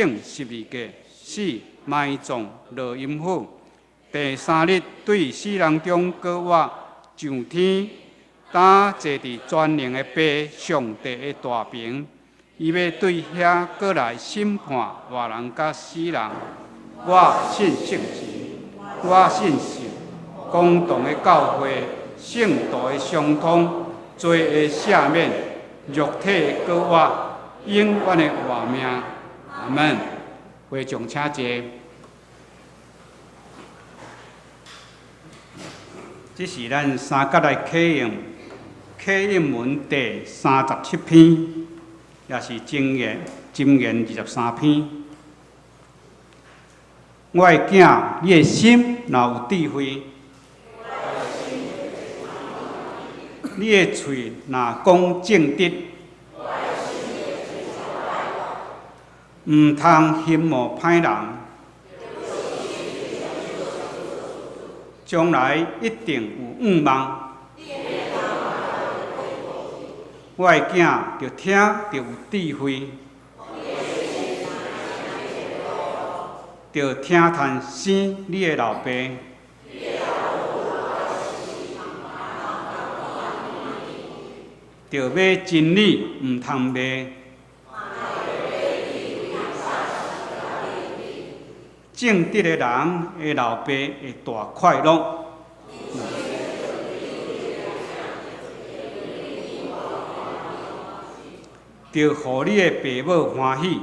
釘十字架，死埋葬落陰府。第三日對死人中閣活上天，擔坐佇全能的父上帝的大爿。伊欲對遐閣來審判活人佮死人。我信聖神，我信聖公同的教會，聖徒的相通，罪的赦免，肉體的閣活，永遠的活命。阿門。會眾請坐。這是咱三角來啟用啟應文第37篇，也是箴言箴言23篇。我的囝，你的心若有智慧，你的喙若講正直，毋通羨慕歹人，將來一定有向望。我的囝，著聽著有智慧，著聽趁生你的老爸，著買真理，毋通賣。正直的人的老爸會大快樂。著予你的爸母歡喜。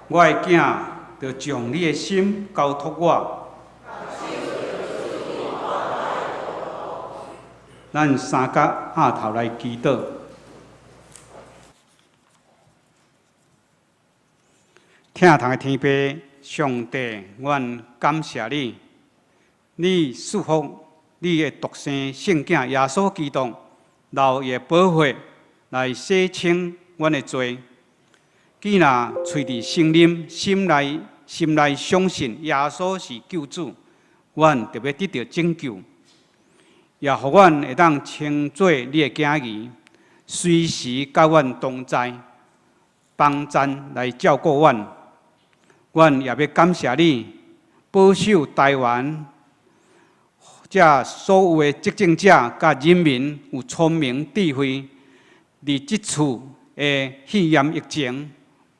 我的囝，著將你的心交託我。咱三角阿頭來祈禱。疼痛的天父上帝，阮感謝你，你賜福你的獨生聖子耶穌基督，流伊的寶血來洗清阮的罪。既若喙佇承認，心內心內相信耶穌是救主，阮就欲得著拯救，也予阮會當稱做你的囝兒，隨時佮阮同在，幫贊來照顧阮。阮也欲感謝你，保守台灣這所有的執政者佮人民有聰明智慧，佇這次的肺炎疫情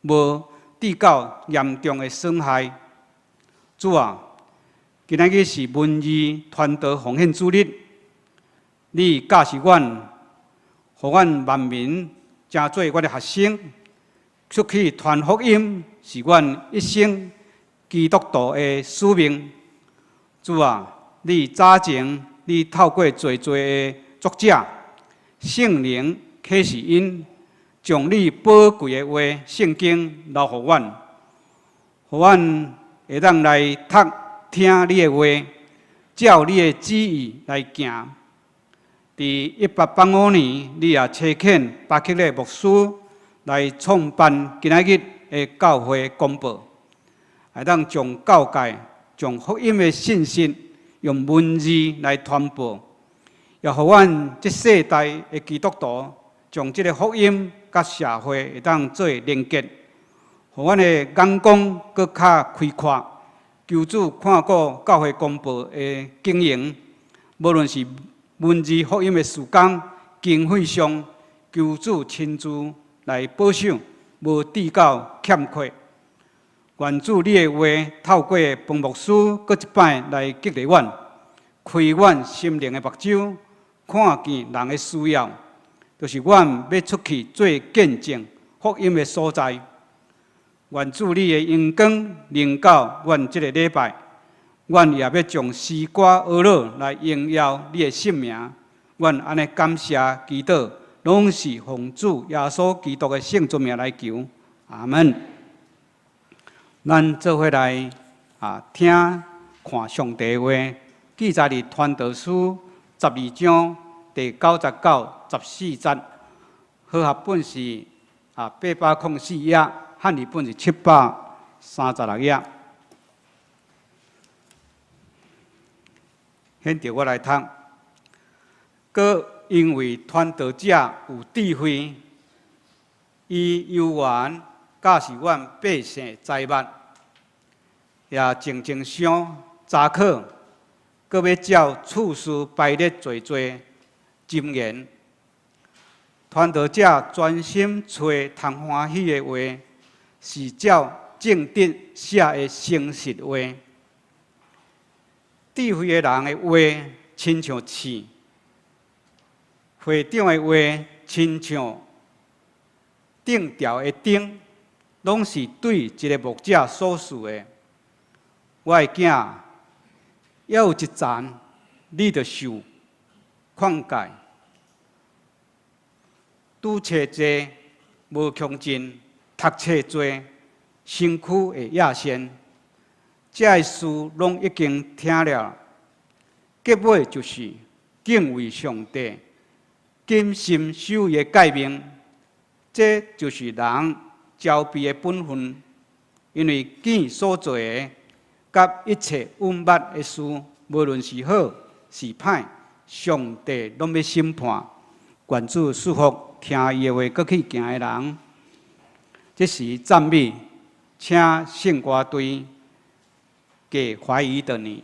無致到嚴重的損害。主啊，今仔日是文字傳道奉獻主日，你教示阮，予阮萬民成做阮的學生，出去傳福音，是阮一生基督徒的使命。主啊，你早前你透過濟濟的作者，聖靈啟示𪜶，將你寶貴的話聖經留予阮，予阮會當來讀聽你的話，照你的旨意來行。佇1805年，你也差遣巴克禮牧師來創辦今仔日的教會公報，會當將教誡、將福音的信息用文字來傳播，也予阮這世代的基督徒將這个福音佮社會會當做連結，予阮的眼光閣較開闊。求主看顧教會公報的經營，無論是文字福音的事工，經費上，求主親自來保守，無致到欠缺。願主你的話透過彭牧師閣一擺來激勵阮，開阮心靈的目睭，看見人的需要，就是阮欲出去做見證福音的所在。願主你的榮光臨到阮這个禮拜，阮也欲將詩歌呵咾來榮耀你的聖名。阮按呢感謝祈禱，攏是奉主耶穌基督的聖尊名來求。阿門。咱做伙來啊聽看上帝話，記載佇傳道書12章第9節到14節，和合本是啊804頁，漢語本是736頁。現在我來讀，閣因為傳道者有智慧，伊猶原教示阮百姓财物，也靜靜想查考，閣欲照次序排列濟濟箴言。傳道者專心揣通歡喜的話，是照正直寫的誠實話。智慧的人的話親像刺，會長的話親像釘條的釘，攏是對一个牧者所賜的。我的囝，猶有一層，你著受勸誡。拄冊濟無窮盡，讀冊濟身軀會野鉎。這个事攏已經聽了，結尾就是敬畏上帝，謹心守伊的誡命，這就是人招備的本分。因為見所做的，佮一切隱密的事，無論是好是歹，上帝攏欲審判。願主賜福聽伊的話，閣去行的人。這時讚美，請聖歌隊給懷疑的你。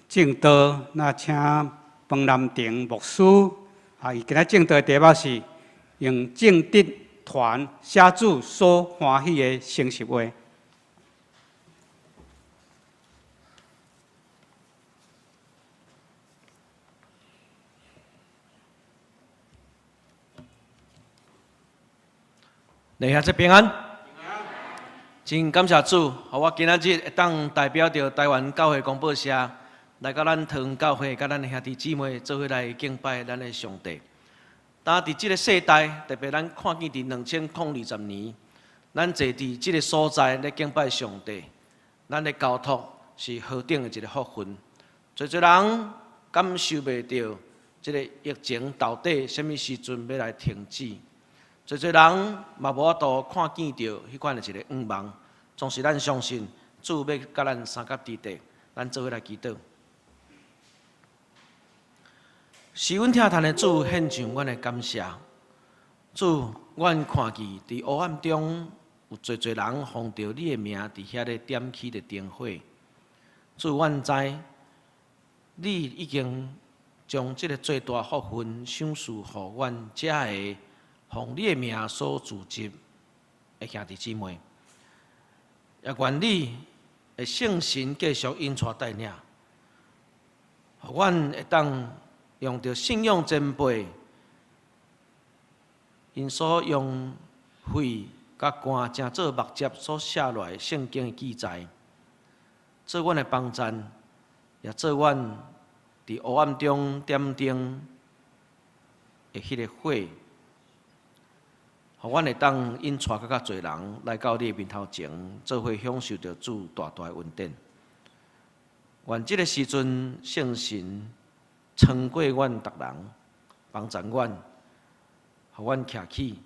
證道，那請彭南亭牧師啊，伊今仔證道的題目是用正直傳寫主所歡喜的誠實話。弟兄姊妹平安，真感謝主，予我今仔日會當代表著台灣教會公報社來到咱桃園教會，佮咱的兄弟姊妹做伙來敬拜咱的上帝。當佇這个世代，特別咱看見佇2020年，咱坐佇這个所在咧敬拜上帝，咱的交託是何等的一个福分。濟濟人感受袂著這个疫情到底啥物時陣欲來停止。濟濟人嘛無法度看見著彼款的一个願望，總是咱相信主欲佮咱相佮佇地，咱做伙來祈禱。是阮疼嘆的主，獻上阮的感謝。主，阮看見佇黑暗中有濟濟人奉著你的名佇遐咧點起的燈火。主，阮知你已經將這个最大福分賞賜予阮遮个奉你的名所聚集的兄弟姊妹，也願你的聖神繼續引帶帶領，予阮會當用著信仰前輩，𪜶所用血佮肝成做墨汁所寫落來聖經的記載，做阮的幫贊，也做阮佇黑暗中點燈的彼个火。予阮會當引帶閣較濟人來到你的面頭前，做伙享受著主大大的恩典。願這个時陣聖神穿過阮逐人，幫助阮，予阮徛起，予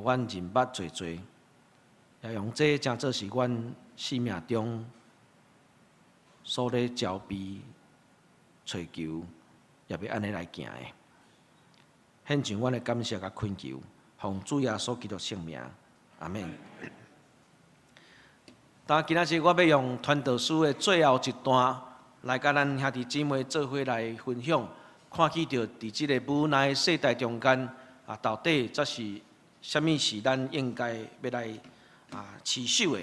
阮認捌濟濟，也用這成做是阮生命中所咧焦慮、揣求，也欲按呢來行的。獻上阮的感謝佮懇求。奉主耶穌基督聖名，阿們。當今仔日我欲用傳道書的最後一段來佮咱兄弟姊妹做伙來分享，看見著佇這个無奈的世代中間啊，到底才是啥物是咱應該欲來持守的？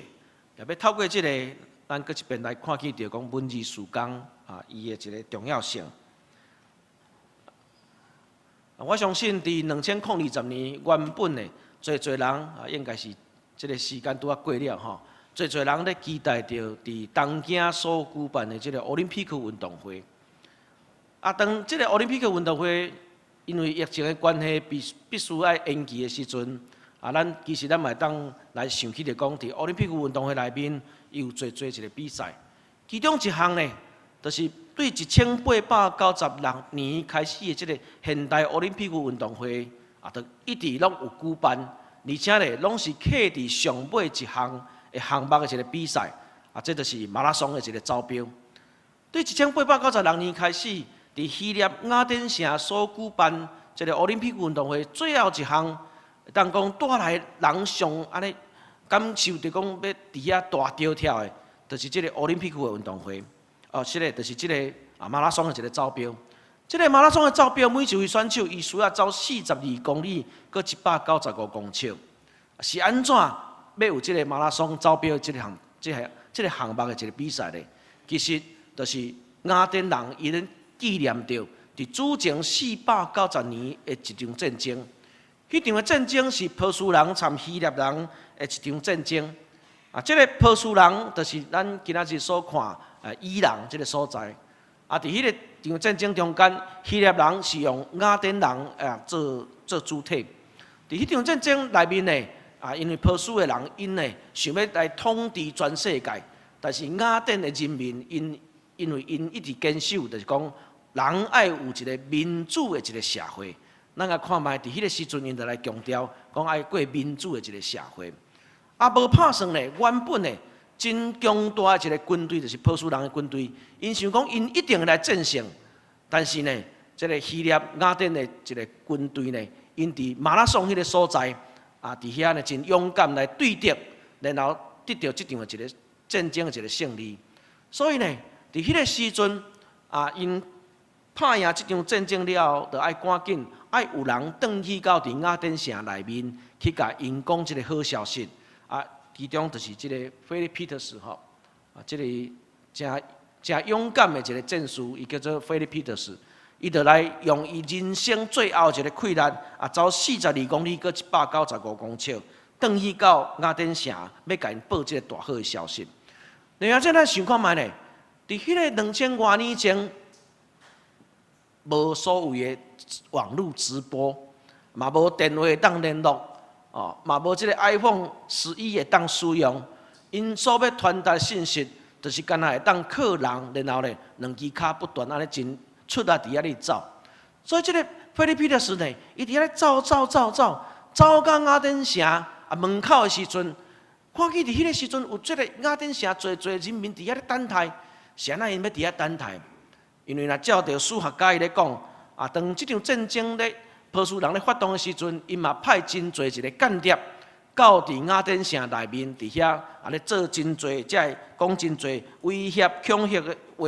也欲透過這个，咱閣一遍來看見著講文字事工啊，伊的一个重要性。我相信佇2020年原本的濟濟人啊，應該是這个時間拄仔過了吼，濟濟人咧期待著佇東京所舉辦的這个奧林匹克運動會。啊，當這个奧林匹克運動會因為疫情的關係，必必須愛延期的時陣，啊，咱其實咱嘛會當來想起著講，佇奧林匹克運動會內面，伊有濟濟一个比賽，其中一項呢，就是對1896年開始的這个現代奧林匹克運動會，啊，就一直攏有舉辦，而且咧，攏是刻佇上尾一項的項目的一个比賽，啊，這就是馬拉松的一个走標。對1896年開始，佇希臘雅典城所舉辦這个奧林匹克運動會最後一項，會當講帶來人上按呢感受著講欲佇遐大跳跳的，就是這个奧林匹克的運動會。哦，是咧，就是這个馬拉松的一个走標。這个馬拉松的走標，每一位選手伊需要走42公里，閣195公尺。是按怎欲有這个馬拉松走標這个項、這個、這个項目的一个比賽咧？其實就是雅典人伊咧紀念著佇主前490年的一場戰爭。彼場的戰爭是波斯人參希臘人的一場戰爭。啊，這个波斯人就是咱今仔日所看。伊朗這个所在，啊，佇彼个場戰爭中間，希臘人是用雅典人啊做做主體。佇彼場戰爭內面呢，啊，因為波斯的人𪜶呢想欲來統治全世界，但是雅典的人民𪜶因為𪜶一直堅守，就是講人愛有一个民主的一个社會。咱來看覓，佇彼个時陣，𪜶就來強調講愛過民主的一个社會。啊，無拍算呢，原本呢，真強大的一个軍隊，就是波斯人的軍隊。𪜶想講，𪜶一定會來戰勝。但是呢，這个希臘雅典的一个軍隊呢，𪜶佇馬拉松彼个所在，啊，佇遐呢真勇敢來對敵，然後得著這場的一个戰爭的一个勝利。所以呢，佇彼个時陣啊，𪜶拍贏這場戰爭了後，就愛趕緊愛有人轉去到佇雅典城內面去共𪜶講這個好消息。啊，其中就是這個腓利彼得斯吼，啊，這個誠誠勇敢的一個戰士，伊叫做腓利彼得斯。伊就來用伊人生最後一个氣力，啊，走42公里，閣195公尺，轉去到雅典城，欲共𪜶報這個大好的消息。然後這咱想看覓呢？佇彼个2000外年前，無所謂的網路直播，嘛無電話當聯絡，哦，嘛無這个 iPhone 11會當使用，𪜶所欲傳達信息，就是干焦會當靠人，然後咧兩支跤不斷按呢真出力佇遐咧走。所以這个腓利彼得斯呢，伊佇遐咧走走走走，走到雅典城啊門口的時陣，看見佇彼个時陣有這个雅典城濟濟人民佇遐咧等待，是按怎𪜶欲佇遐等待？因為若照著史學家伊咧講，啊，當這場戰爭咧波斯人咧發動的時陣，𪜶嘛派真濟一个間諜到佇雅典城內面佇遐啊咧做真濟，這个講真濟威脅恐嚇的話，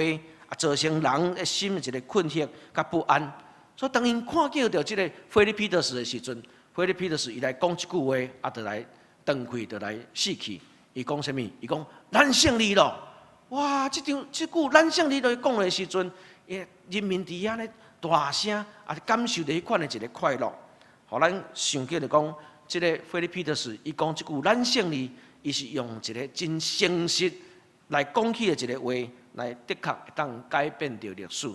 啊，造成人的心一个困惑佮不安。所以當𪜶看見著這个腓利彼得斯的時陣，腓利彼得斯伊來講一句話，啊，就來斷氣，就來死去。伊講啥物？伊講咱勝利咯！哇！這場這句咱勝利囉講的時陣，人民佇遐咧大聲啊，感受著彼款的一个快樂。予咱想起來講，這个腓利彼得斯伊講這句咱勝利，伊是用一个真誠實來講起的一个話，來的確會當改變著歷史。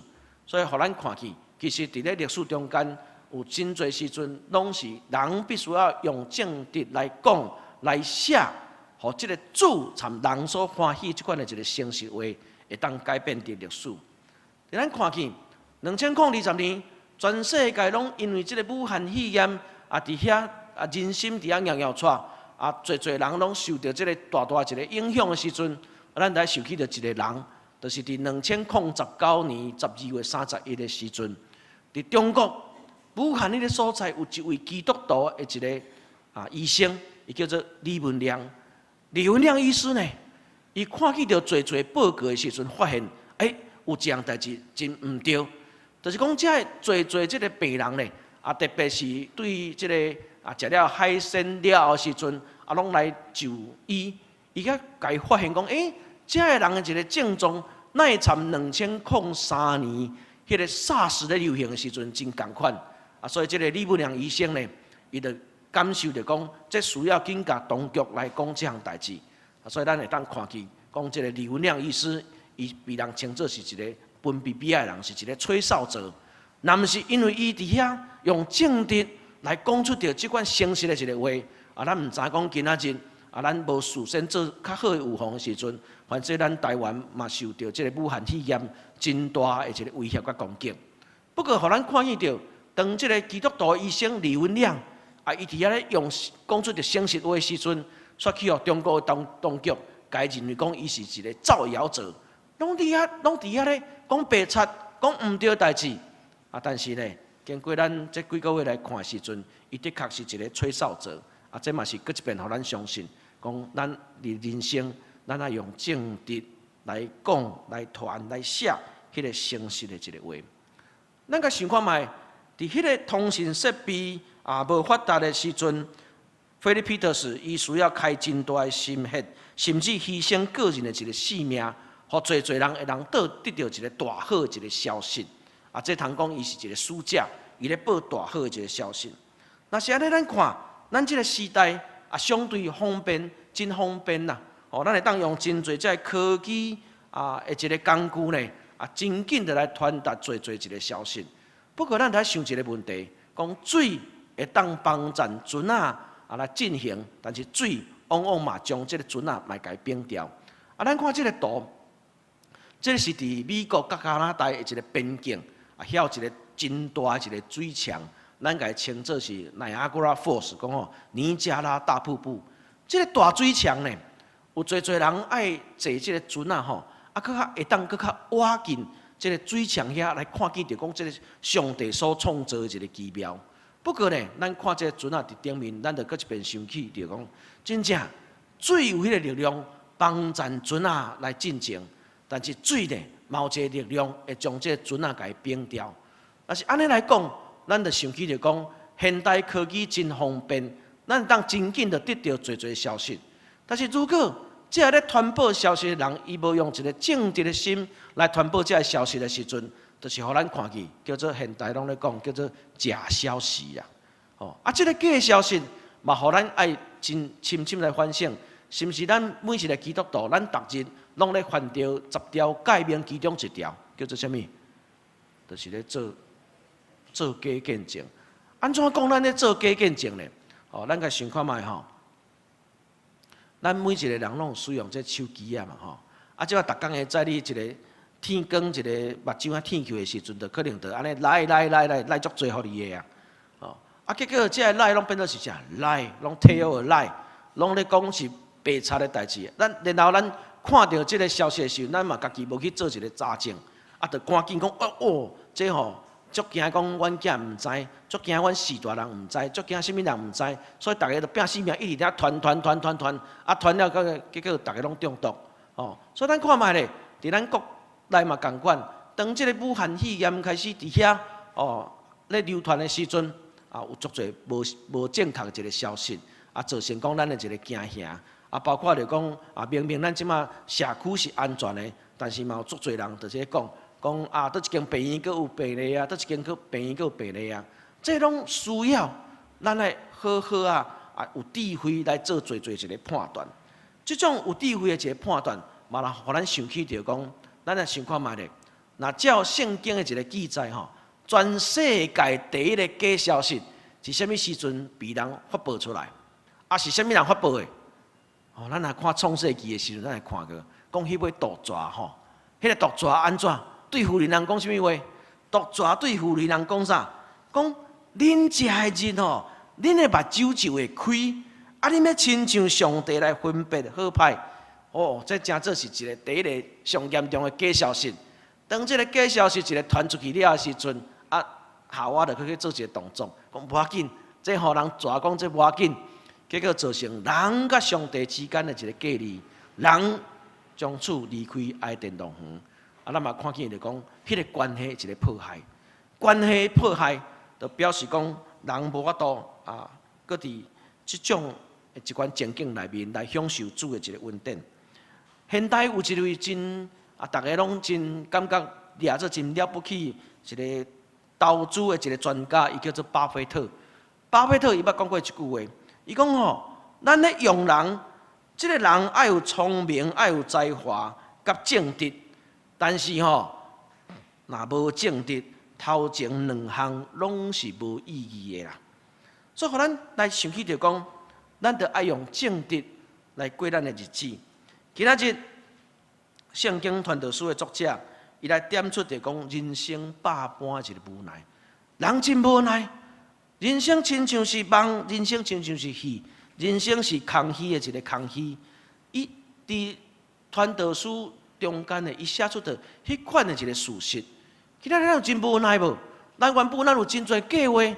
所以，予咱看去，其實佇咧歷史中間，有真濟時陣，攏是人必須要用正直來講、來寫，予這个主參人所歡喜這款的一个誠實話，會當改變著歷史。佇咱看見2020年，全世界攏因為這个武漢肺炎啊，佇遐啊人心佇遐搖搖掣，啊，濟濟人攏受著這个大大一个影響的時陣，咱來想起著一个人，就是佇2019年12月31的時陣，佇中國武漢彼个所在，有一位基督徒的一个啊醫生，伊叫做李文亮。李文亮醫師呢，伊看見著濟濟報告的時陣，發現欸，有一項代誌真毋對，就是講這个濟濟這个病人呢，啊，特別是對這个啊食了海鮮了後時陣，啊，攏來就醫，伊才共發現講，欸，這个人的一个症狀，哪會參2003年彼个 SARS 咧流行的時陣真仝款，啊，所以這个李文亮醫生呢，伊就感受著講，這需要緊共當局來講這項代誌，啊，所以咱會當看見講這个李文亮醫師，伊被人稱做是一个分辨比的人，是一个吹哨者。若毋是因為伊佇遐用正直來講出著這款誠實的一个話，啊，咱毋知講今仔日啊，咱無事先做較好的預防的時陣，反正咱台灣嘛受著這个武漢肺炎真大的一个威脅佮攻擊。不過，予咱看見著，當這个基督徒醫生李文亮啊，伊佇遐咧用講出著誠實話的時陣，煞去予中國當局共認為講伊是一个造謠者，攏佇遐咧講白賊，講毋對代誌。啊，但是呢，經過咱這幾個月來看的時陣，伊的確是一个吹哨者。啊，這嘛是閣一遍予咱相信，講咱佇人生，咱愛用正直來講、來傳、來寫彼个誠實的一个話。咱共想看覓，佇彼个通訊設備啊無發達的時陣，腓利彼得斯伊需要開真大的心血，甚至犧牲個人的一个性命，予濟濟人會當得著一个大好的一个消息。啊，這通講伊是一个使者，伊咧報大好的一个消息。若是按呢，咱看，咱這个時代啊，相對方便，真方便啦。哦，咱會當用真濟這个科技啊的一个工具呢，啊，真緊就來傳達濟濟一个消息。不過，咱來想一个問題，講水會當幫助船仔啊來進行，但是水往往嘛將這个船仔嘛共反掉。啊，咱看這个圖，這个是佇美國佮加拿大的一个邊境，啊，遐有一个真大的一个水牆，咱共伊稱做是 Niagara Falls，講吼尼加拉大瀑布。這个大水牆呢，有濟濟人愛坐這个船仔吼，啊，閣較會當閣較倚近這个水牆遐來看見著講這个上帝所創造的一个奇妙。不過呢，咱看這个船仔佇頂面，咱就閣一遍想起著講，真正水有彼个力量幫助船仔來進前，但是水呢，嘛有一个力量會將這個船仔共伊反掉。但是按呢來講，咱就想起就講，現代科技真方便，咱當真緊就得著濟濟消息。但是如果這个咧傳播消息的人，伊無用一個正直的心來傳播這个消息的時陣，就是予咱看見叫做現代攏咧講叫做假消息啦。哦，啊，這个假消息嘛，予咱愛真深深來反省，是毋是咱每一個基督徒，咱逐日攏咧犯著十條誡命其中一條，叫做啥物？就是咧做做假見證。按怎講咱咧做假見證呢？哦，咱共想看覓吼。咱每一個人攏有使用這手機仔嘛吼。啊，這擺逐工會在你一个天光一个目睭仔天去的時陣，就可能就按呢來來來來來足濟予你的啊。哦，啊，結果這个來攏變做是啥？來攏 tell a lie，攏咧講是白賊的代誌。咱然後咱看著這个消息的時陣，咱嘛家己無去做一个查證，啊，就趕緊講哦哦，這吼足驚講阮囝毋知，足驚阮序大人毋知，足驚啥物人毋知，所以逐个就拼死命一直佇遐傳傳傳傳傳，啊傳了到結果逐个攏中毒，哦，所以咱看覓咧，佇咱國內嘛仝款，當這个武漢肺炎開始佇遐哦咧流傳的時陣，啊有足濟無無正確的一个消息，啊造成講咱的一个驚嚇，啊包括就講啊明明咱這馬社區是安全的，但是嘛有足濟人就是咧講。講啊，佗一間病院閣有病例啊，佗一間閣病院閣有病例啊，這攏需要咱來好好啊啊有智慧來做濟濟一个判斷。這種有智慧的一个判斷，嘛來予咱想起著講，咱來想看覓咧。若照聖經的一个記載吼，全世界第一个假消息是啥物時陣被人發布出來？啊，是啥物人發布的？哦，咱若看創世記的時陣，咱會看過，講彼尾毒蛇吼，彼个毒蛇按怎？對婦人講啥物話？毒蛇對婦人講啥？講恁食的日吼，恁的目睭就會開，啊，恁欲親像上帝來分別好歹。哦，這誠做是一个第一个上嚴重的假消息。當這个假消息一个傳出去了的時陣，啊，夏娃就去做一个動作，講無要緊，這予人蛇講這無要緊，結果造成人佮上帝之間的一个隔離，人從此離開伊甸樂園。啊，咱嘛看見就講，彼个關係一个破壞，關係破壞，就表示講人無法度啊，閣佇這種一款情景內面來享受主的一个恩典。現代有一位真啊，逐个攏真感覺掠做真了不起，一个投資的一个專家，伊叫做巴菲特。巴菲特伊捌講過一句話，伊講吼，咱咧用人，這个人愛有聰明，愛有才華，佮正直。但是吼，若無正直，頭前兩項攏是無意義的啦。所以，予咱來想起著講，咱著愛用正直來過咱的日子。今仔日聖經傳道書的作者，伊來點出著講人生百般一个無奈，人真無奈。人生親像是夢，人生親像是戲，人生是空虛的一个空虛。伊佇傳道書中間的，伊寫出著彼款的一个事實。今仔日咱有真無奈無？咱原本咱有真濟計劃，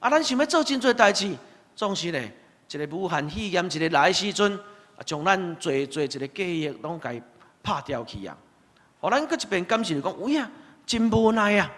啊，咱想欲做真濟代誌，總是咧，一个武漢肺炎一个來的時陣，啊，將咱濟濟一个計劃攏共拍掉去啊！予咱閣一遍感受講，有影真無奈啊！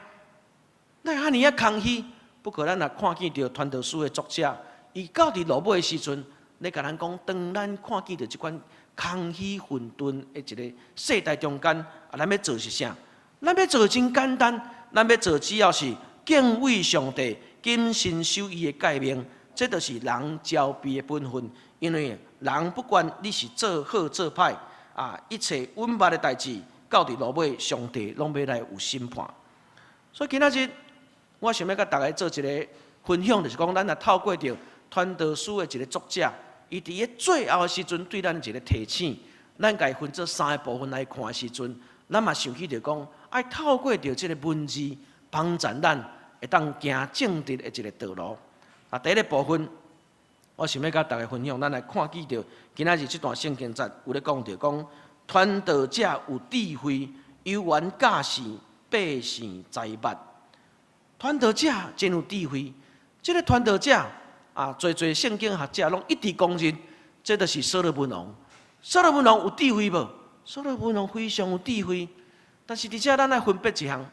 哪會按呢仔空虛？不過咱若看見著傳道書的作者，伊到佇落尾的時陣，咧共咱講，當咱看見著這款空虛混沌的一个世代中間，啊，咱欲做是啥？咱欲做真簡單，咱欲做只要是敬畏上帝、謹慎守伊的誡命，這就是人招備的本分。因為人不管你是做好做歹，啊，一切隱密的代誌，到佇落尾，上帝攏欲來有審判。所以今仔日，我想欲共大家做一个分享，就是講，咱若透過著傳道書的一个作者，伊佇伊最後的時陣對咱一个提醒，咱共伊分做三个部分來看的時陣，咱嘛想起著講，愛透過著這个文字幫助咱會當行正直的一个道路。啊，第一个部分，我想欲共大家分享，咱來看見著今仔日這段聖經節有咧講著講，傳道者有智慧，猶原教示百姓財物。傳道者真有智慧，這个傳道者啊，濟濟聖經學者攏一致公認，這就是所羅門王。所羅門王有智慧無？所羅門王非常有智慧。但是佇遮咱愛分別一項，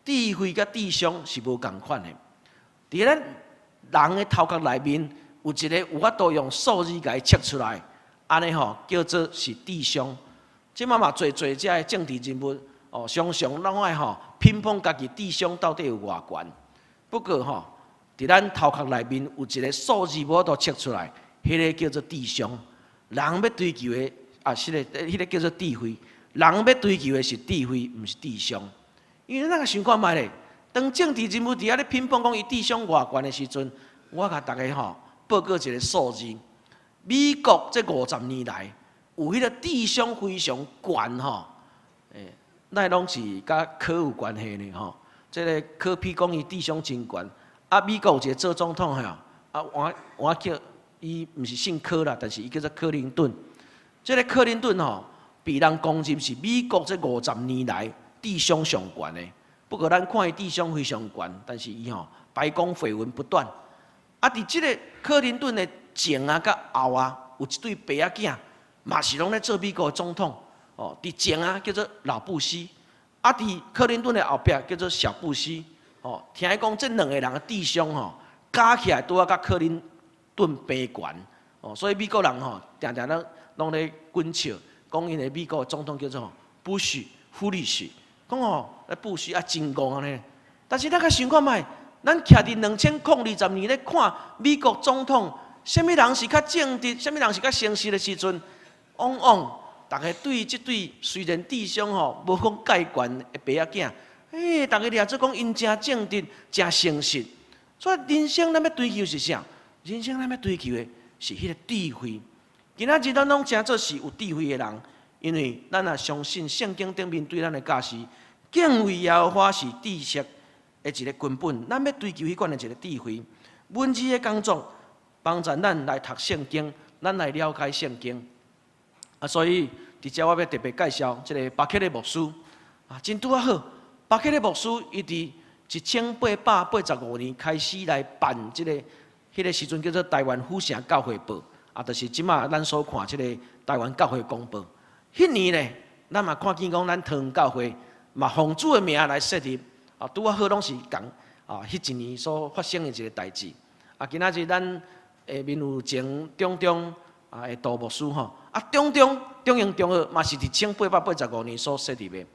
智慧佮智商是無仝款的。佇咱人的頭殼內面有一個有法度用數字共伊測出來，按呢吼叫做是智商。這馬嘛濟濟遮的政治人物哦，常常攏愛吼乒乓家己智商到底有偌懸。不過吼，佇咱頭殼內面有一個數字無法度測出來，彼個叫做智商。人欲追求的啊，是個彼個叫做智慧。人欲追求的是智慧，毋是智商。因為咱來想看覓咧，當政治人物佇遐咧乒乓講伊智商偌懸的時陣，我共大家吼報告一個數字：美國這50年來有彼個智商非常懸吼，那攏是佮科有關係呢吼。這個柯 P 講伊智商真懸，啊，美國有一個做總統的啊，我叫伊毋是姓柯啦，但是伊叫做克林頓。這個克林頓吼，被人公認是美國這五十年來智商上懸的。不過咱看伊智商非常懸，但是伊吼白宮緋聞不斷。啊，佇這個克林頓的前啊佮後啊，有一對爸仔囝，嘛是攏咧做美國的總統。哦，佇前啊叫做老布希，啊，佇克林頓的後壁叫做小布希。哦，聽講這兩個人的智商吼，加起來拄仔佮克林頓平懸。哦，所以美國人吼，定定攏攏咧滾笑，講𪜶的美國的總統叫做布什 foolish，講吼，布什啊真戇按呢。但是咱較想看覓，咱徛佇2020年咧看美國總統，啥物人是較正直，啥物人是較誠實的時陣，往往逐家對這對雖然智商吼無講蓋懸的爸仔囝，欸，逐家掠做講𪜶誠正直、誠誠實。所以人生咱欲追求是啥？人生咱欲追求的是彼個智慧。今仔日咱攏成做是有智慧的人，因為咱若相信聖經頂面對咱的教示，敬畏耶和華是知識的一個根本。咱欲追求彼款的一個智慧，文字的工作幫助咱來讀聖經，咱來了解聖經。啊，所以佇遮我欲特別介紹這個巴克利牧師啊，真拄仔好。巴克利牧師伊佇1885年開始來辦這個，彼個時陣叫做台灣府城教會報，啊，就是這馬咱所看這個台灣教會公報。彼年咧，咱嘛看見講咱桃園教會嘛奉主的名來設立，啊，拄仔好攏是仝啊，彼一年所發生的一個代誌。啊，今仔日咱下面有前中中啊的杜牧師吼，啊，中中中英中學嘛是佇1885年所設立的。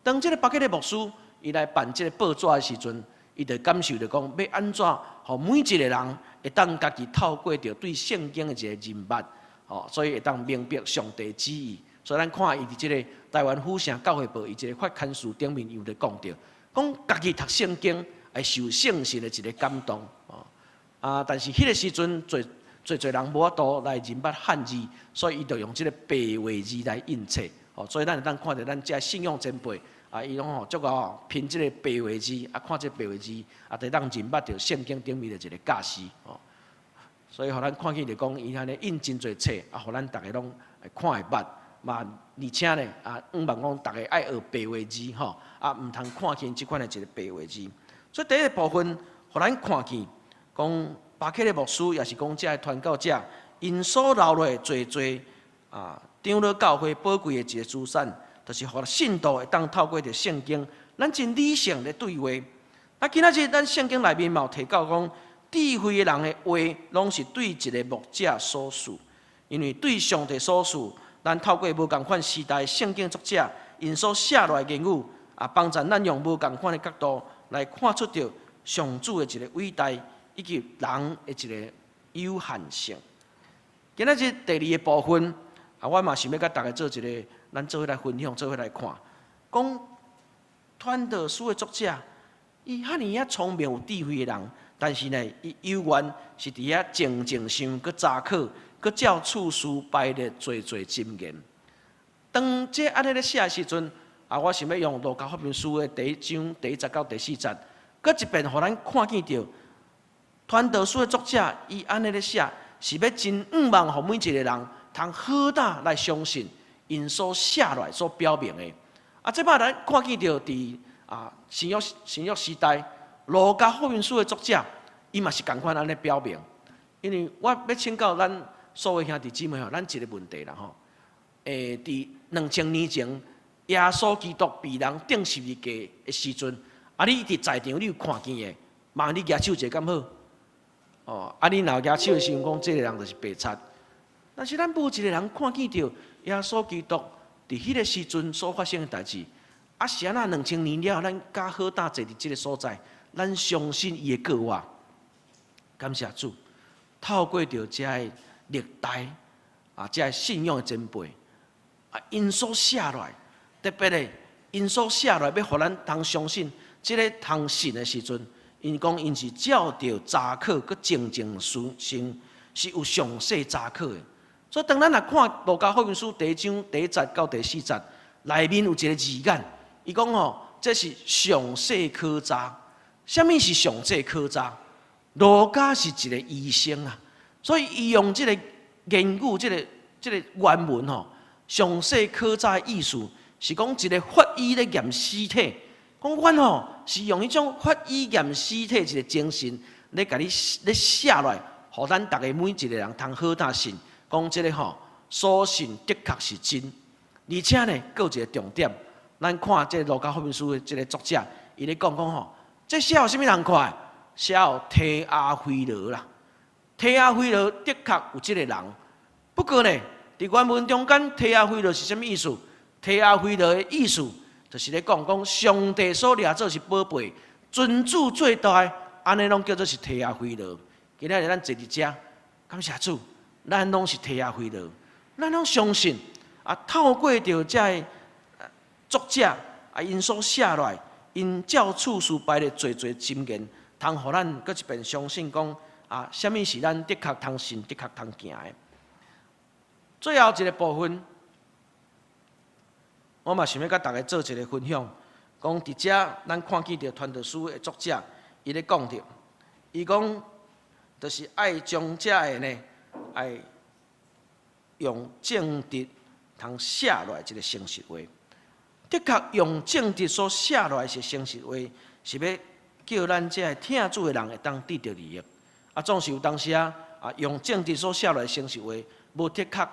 當這個巴克利牧師伊來辦這個報紙的時陣，伊就感受著講，欲按怎予每一個人會當家己透過著對聖經的一個認捌，吼，所以會當明白上帝旨意。所以咱看伊佇這個台灣府城教會報，伊這個發刊詞頂面有咧講著，講家己讀聖經會受聖神的一個感動，哦，啊，但是彼個時陣，濟濟濟人無法度來認捌漢字，所以伊就用這個白話字來印冊，哦，所以咱會當看著咱遮信仰前輩。啊，伊攏吼足夠憑這個白話字，啊，看這個白話字，啊，就當認捌著聖經頂面的一個教示，哦。所以予咱看見就講，伊按呢印真濟冊，啊，予咱逐家攏會看會捌，嘛，而且呢，啊，向望講逐家愛學白話字，吼，啊，毋通看輕這款的一個白話字。所以第一個部分，予咱看見，講巴克利牧師，也是講遮个傳教者，𪜶所留落濟濟啊，長老教會寶貴的一個資產。就是予信徒會當透過著聖經，咱真理性咧對話。啊，今仔日咱聖經內面嘛有提到講，智慧的人的話，攏是對一个牧者所賜，因為對上帝所賜，咱透過無仝款時代聖經作者𪜶所寫落來言語，啊，幫助咱用無仝款的角度來看出著上主的一个偉大，以及人的一个有限性。今仔日第二个部分，啊，我嘛想欲共大家做一个，咱做伙來分享，做伙來看，講傳道書的作者，伊遐爾仔聰明有智慧的人，但是呢，伊猶原是佇遐靜靜想，閣查考，閣照次序排列濟濟箴言。當這按呢咧寫的時陣，啊，我想欲用路加福音書的第一章第一節到第四節，閣一遍予咱看見著傳道書的作者，伊按呢咧寫，是欲真向望予每一個人通好膽來相信𪜶所寫落來所表明的。啊，這擺咱看見著佇啊新約時代，路加福音書的作者，伊嘛是仝款按呢表明。因為我欲請教咱所有兄弟姊妹吼，咱一個問題啦吼。佇2000年前，耶穌基督被人釘十字架的時陣，啊，你佇在場你有看見的，嘛你舉手一下敢好？哦，啊，你若舉手的時陣講，這个人就是白賊。但是咱無一个人看見著耶穌基督佇彼个時陣所發生的代誌，啊是按怎2000年了，咱敢好膽坐佇這个所在，咱相信伊的過活。感謝主，透過著這个歷代啊，這个信仰的前輩啊，𪜶所寫落來，特別的，𪜶所寫落來，欲予咱通相信，這个通信的時陣，𪜶講𪜶是照著查考，閣靜靜思是有詳細查考的。所以當咱若看路加福音書第一章第一節到第四節，內面有一个字眼，伊講吼，這是詳細考查。啥物是詳細考查？路加是一个醫生啊，所以伊用這个言語，這个原文吼，詳細考查的意思是講一个法醫咧驗屍體，講阮吼是用彼種法醫驗屍體一个精神咧，共你咧寫落來，予咱逐家每一个人通好膽信，講這个吼所信的確是真。而且呢，閣有一个重點，咱看這个路加福音書的這个作者，伊咧講講吼，這寫予啥物人看？寫予提阿非羅啦。提阿非羅的確有這个人，不過呢，佇原文中間，提阿非羅是啥物意思？提阿非羅的意思就是咧講講上帝所掠做是寶貝，尊主最大，按呢攏叫做是提阿非羅。今仔日咱坐佇遮，感謝主，咱攏是提阿非羅，咱攏相信啊，透過著這个作者啊，𪜶所寫落來，𪜶照次序排咧濟濟箴言，通予咱閣一遍相信講啊，啥物是咱的確通信、的確通行的。最後一个部分，我嘛想欲佮大家做一个分享，講佇遮咱看見著傳道書的作者，伊咧講著，伊講就是愛將這个呢，愛用正直通寫落來這个誠實話。的確用正直所寫落來是誠實話，是欲叫咱這个聽主的人會當得著利益。啊，總是有當時啊，用正直所寫落來誠實話，無的確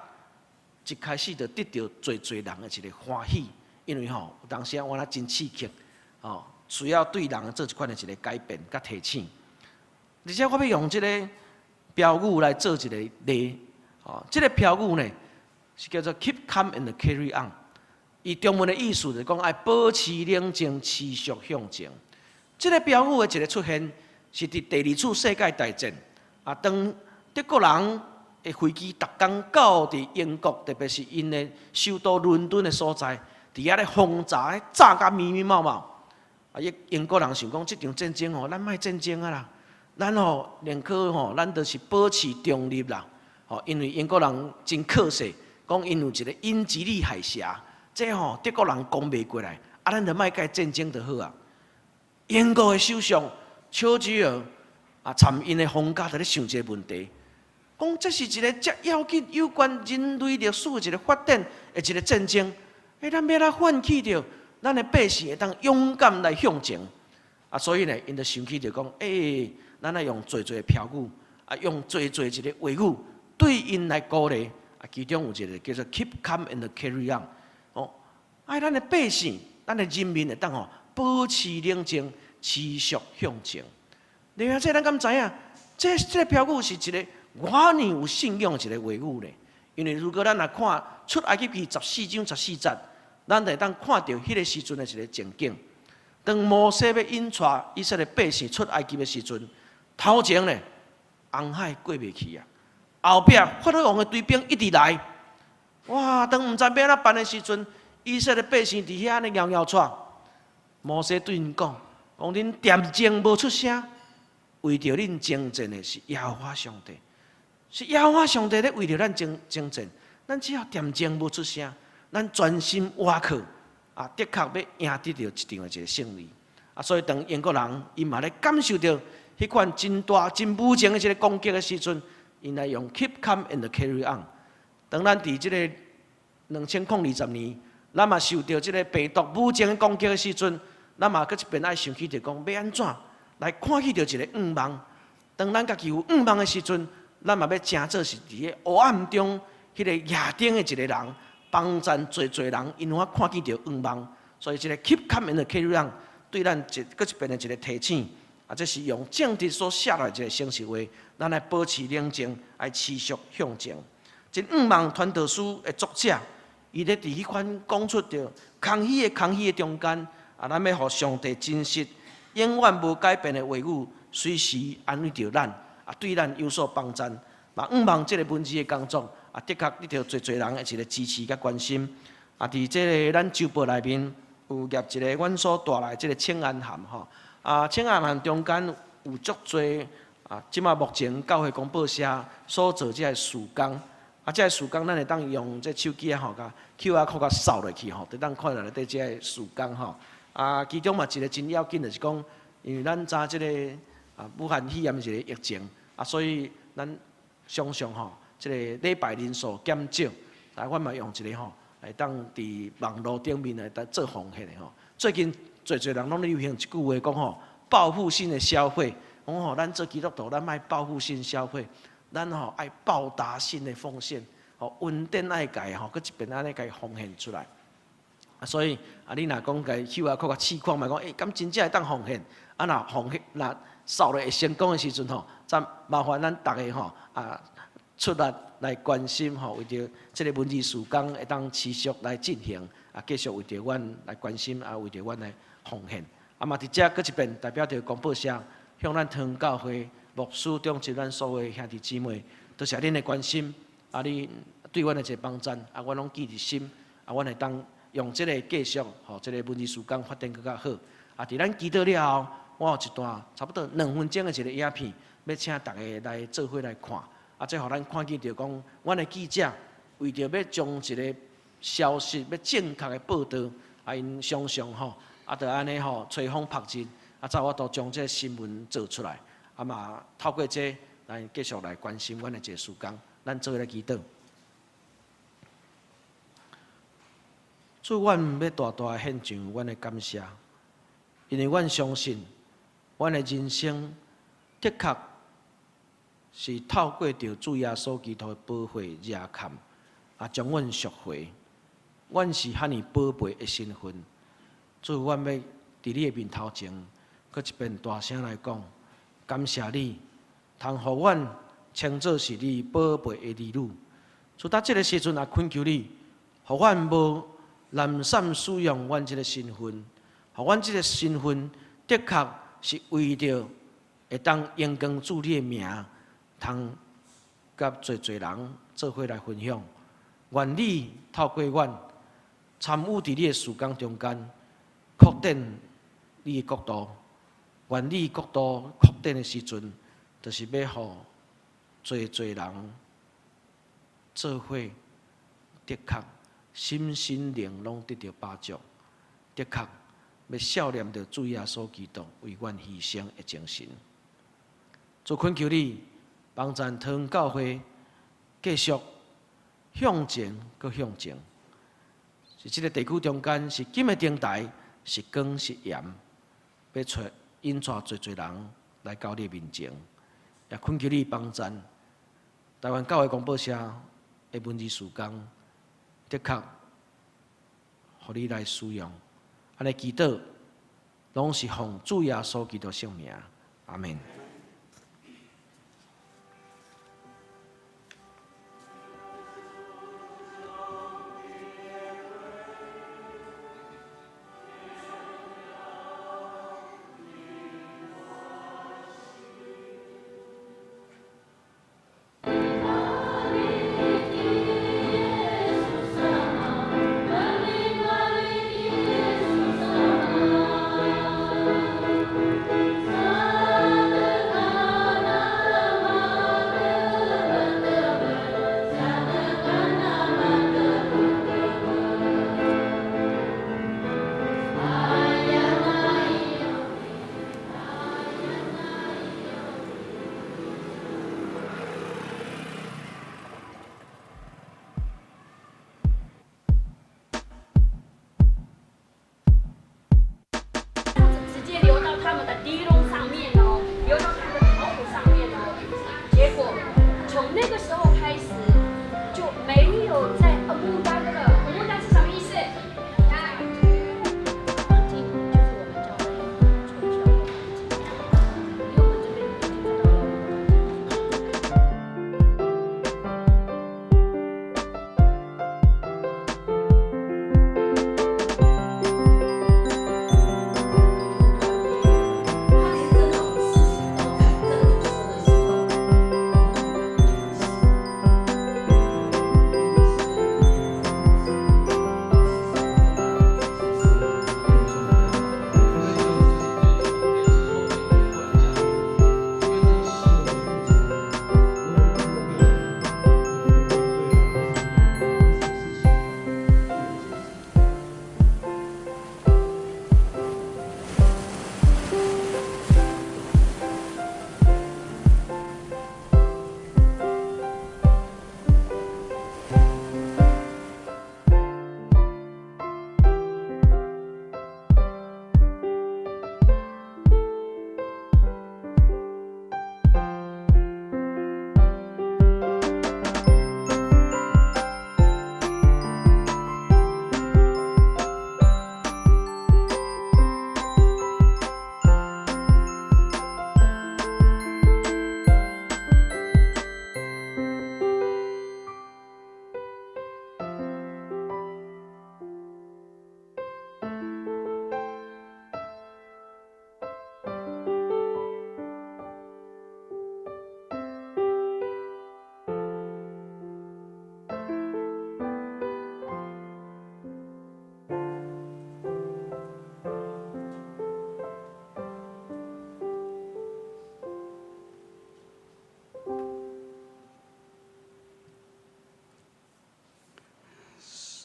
一開始就得著濟濟人的一个歡喜，因為吼有當時啊，我若真刺激，吼需要對人做一款的一个改變佮提醒。而且我欲用這个標語來做一个例，吼，這个標語呢是叫做 Keep calm and carry on。伊中文的意思就是講愛保持冷靜，持續向前。這个標語的一个出現，是佇第二次世界大戰啊，當德國人的飛機逐工到佇英國，特別是𪜶的首都倫敦的所在，佇遐咧轟炸，炸甲密密麻麻。啊，英國人想講，這場戰爭吼，咱莫戰爭啊啦，咱吼寧可吼，咱就是保持中立啦。吼，因為英國人真可惜，講𪜶有一个英吉利海峽，這吼德國人攻袂過來，啊，咱就莫共戰爭就好啊。英國的首相丘吉爾啊，參𪜶的皇家佇咧想一个問題，講這是一个遮要緊、有關人類歷史的一个發展的一个戰爭，欸，咱欲按怎喚起著咱的百姓會當勇敢來向前？啊，所以呢，𪜶就想起著講，欸，咱愛用濟濟標語，啊，用濟濟一个話語對𪜶來鼓勵。啊，其中有一个叫做 Keep calm and carry on，哦，愛咱的百姓、咱的人民會當吼保持冷靜，持續向前。另外，這咱敢知影？這个標語是一个偌爾有信仰的一个話語呢？因為如果咱若看出埃及記14章14節，咱就會當看著彼个時陣的一个情景。當摩西欲引帶以色列百姓出埃及的時陣，頭前呢紅海過袂去啊，後壁法老王的追兵一直來。哇！當毋知欲按怎辦的時陣，以色列百姓佇遐按呢搖搖掣。摩西對𪜶講：講恁恬靜無出聲，為著恁征戰的是耶和華上帝，是耶和華上帝咧為著咱征征戰。咱只要恬靜無出聲，咱專心倚靠，啊，的確欲贏得著一場的一个勝利。啊，所以當英國人𪜶嘛咧感受著彼款真大、真無情的一个攻擊的時陣，𪜶來用 keep calm and carry on。當咱佇這个2020年，咱嘛受著這个病毒無情的攻擊的時陣，咱嘛閣一遍愛想起著講，欲按怎來看起著一个向望。當咱家己有向望的時陣，咱嘛欲成做是佇个黑暗中彼个夜燈的一个人，幫贊濟濟人，𪜶有法看見著向望，所以這个 Keep Calm and Carry On 對咱一閣一遍的一个提醒，啊，這是用正直所寫落來一个誠實話，咱愛保持冷靜，愛持續向前。真向望傳道書的作者，伊咧佇彼款講出著空虛的中間，啊，咱欲予上帝真實、永遠無改變的話語，隨時安慰著咱，啊，對咱有所幫贊。嘛，向望這个文字的工作，啊，的確得著濟濟人的一个支持佮關心。啊，佇這个咱週報內面有挾一个阮所帶來這个請安函吼。啊，請安函中間有足濟啊，這馬目前教會公報社所做這个事工。啊，這个事工咱會當用這手機仔吼，共 QR code 共掃落去吼，就當看著內底這个事工吼。啊，其中嘛一个真要緊就是講，因為咱知這个啊武漢肺炎一个疫情，啊，所以咱常常吼，這个禮拜人數減少，啊，阮嘛用一个吼，會當佇網路頂面來當做奉獻的吼。最近濟濟人攏咧流行一句話講吼，報復性的消費，講吼，咱做基督徒，咱莫報復性消費，咱吼愛報答性的奉獻，吼恩典愛共吼，閣一遍按呢共奉獻出來。啊，所以啊，你若講共 QR code 共試看覓講，欸，敢真正會當奉獻？啊，若奉獻若掃落會成功的時陣吼，再麻煩咱逐个吼啊出力來關心吼，為著這个文字事工會當持續來進行，啊，繼續為著阮來關心，啊，為著阮來奉獻。啊嘛，佇遮閣一遍代表著公報社向咱桃園教會牧師長執咱所有兄弟姊妹，多謝恁的關心，啊，恁對阮的一个幫贊，啊，阮攏記佇心，啊，阮會當用這个繼續，予這个文字事工發展閣較好。啊，佇咱祈禱了後，我有一段差不多2分鐘的一个影片，欲請逐家來做伙來看。啊，這予咱看見著講，阮的記者為著欲將一个消息欲正確的報導，啊，𪜶常常吼，啊，就按呢吼吹風曝日，啊，才有法度將這个新聞做出來。啊嘛，透過這，咱繼續來關心阮的一个事工，咱做伙來祈禱。主，阮欲大大獻上阮的感謝，因為阮相信，阮的人生的確是透過著主耶穌基督的寶血遮蓋，啊，將阮贖回。阮是遐爾寶貝的身份，主，阮欲佇你的面頭前，閣一遍大聲來講，感謝你，通予阮稱做是你寶貝的兒女。主，到這个時陣也懇求你，予阮無濫散使用阮這个身份，予阮這个身份的確是為著會當榮光主你的名，通佮濟濟人做伙來分享。願你透過阮參與佇你的事工中間，擴展你的國度。願你國度擴展的時陣，就是欲予濟濟人做伙，的確心身靈攏得著飽足，的確欲效念著主耶穌基督為阮犧牲的精神。主懇求你幫贊桃園教會繼續向前，閣向前。是這个地區中間，是金的燈台，是光是鹽，欲揣引帶濟濟人來到你面前。也懇求你幫贊台灣教會公報社的文字事工，的確，予你來使用。按呢祈禱，攏是奉主耶穌基督聖名，阿們。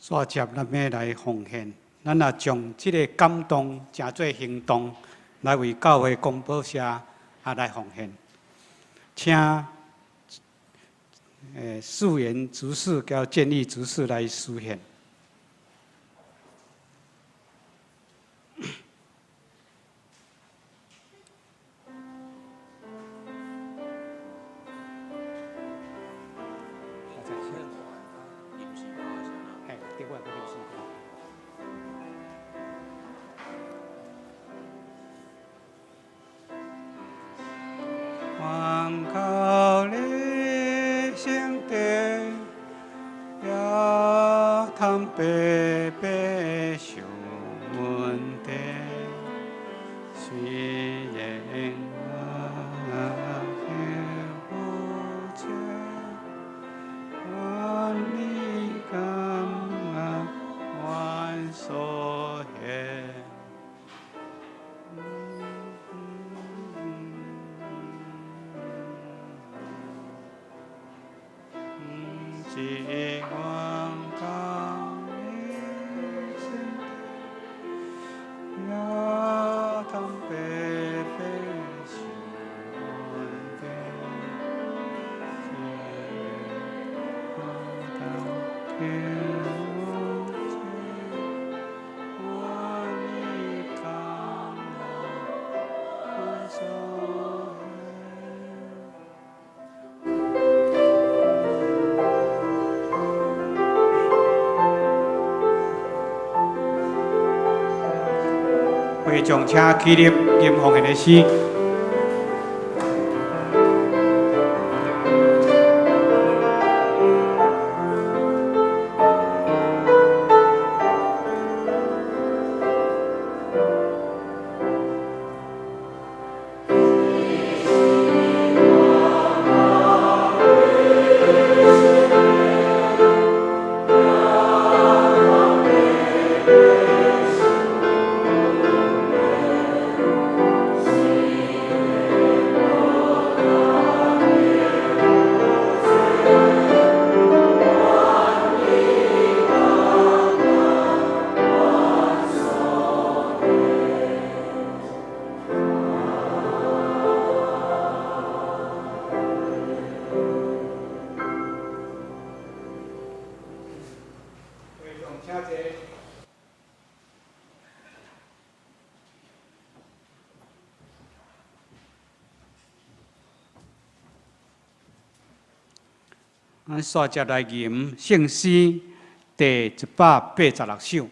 煞接咱欲來奉獻，咱若將這个感動成做行動，來為教會公報社啊來奉獻。請素顏執事佮建議執事來司獻。願靠你聖殿，也通白白受恩典，雖然我有罪，願你甘願所獻。只願靠你聖殿，也通白白受恩典，雖然我有罪，願你甘願所獻。會眾請起立，吟奉獻的詩。會眾請坐。咱煞接來吟聖詩第186首。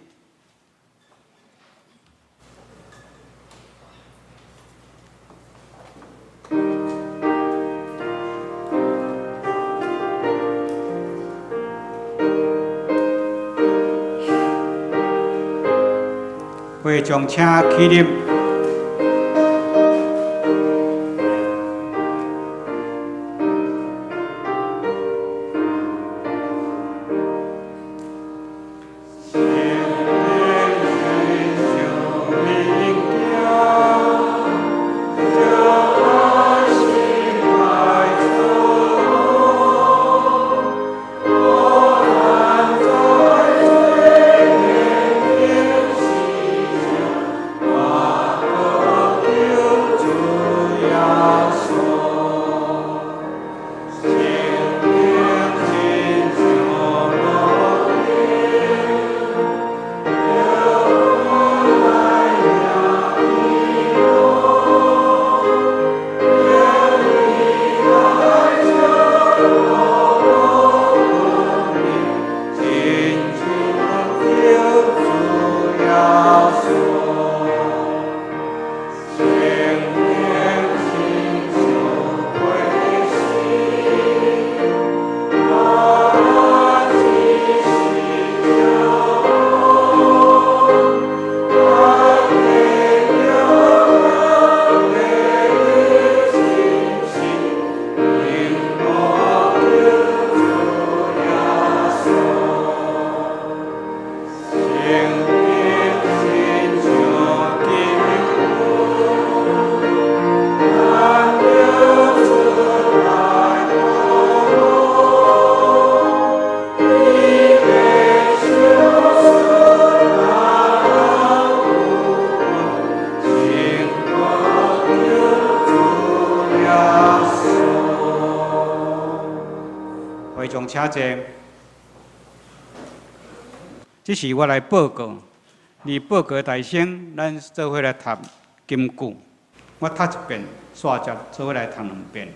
會眾請起立。請坐。這是我來報告。佇報告大先，咱做伙來讀金句。我讀一遍，煞接做伙來讀兩遍。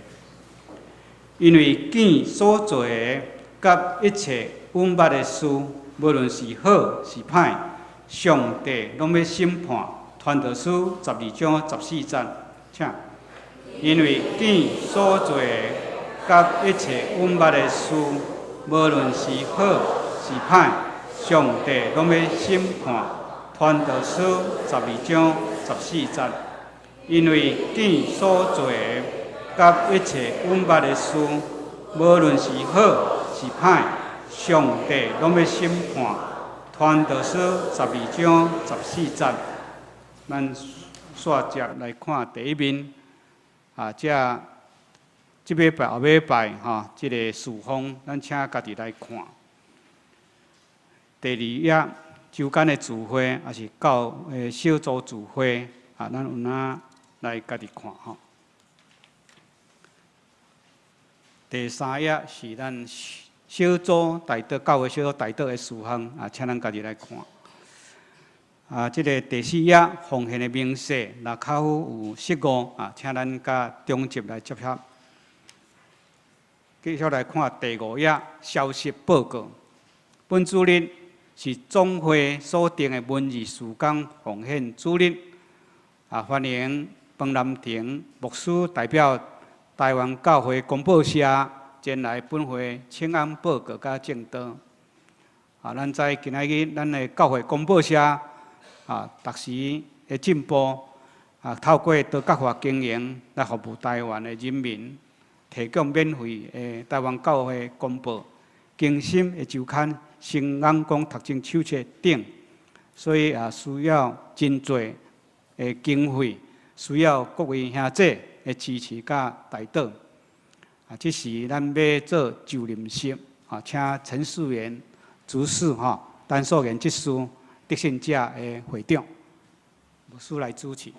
因為見所做的，佮一切阮捌的事，無論是好是歹，上帝攏欲審判。傳道書12章14節，請。因為見所做的，佮一切阮捌的事，無論是好是歹，上帝攏欲審判。傳道書12章14節，因為見所做的，佮一切阮捌的事，無論是好是歹，上帝攏欲審判。傳道書12章14節，咱煞接來看第一面，啊，這這禮拜後禮拜吼，這个事奉，咱請家己來看。第二頁，週間的聚會，抑是教會小組聚會，啊，咱有哪來家己看吼。第三頁是咱小組代禱教會小組代禱的事項，啊，請咱家己來看。啊，這个第四頁奉獻的明細，若較有失誤，啊，請咱佮長執來接洽。繼續來看第五頁消息報告。本主日是總會所定的文字事工奉獻主日，啊，歡迎彭南亭牧師代表台灣教會公報社前來本會請安報告佮證道。啊，咱知今仔日咱的教會公報社啊，逐時的進步啊，透過多角化經營來服務台灣的人民，提供免費的台灣教會公報、更新的週刊、新眼光讀經手冊等，所以也需要真濟的經費，需要各位兄弟的支持佮代禱。啊，這時咱欲做就任式，啊，請陳世元執事吼，陳素元執事得勝者的會長，牧師來主持。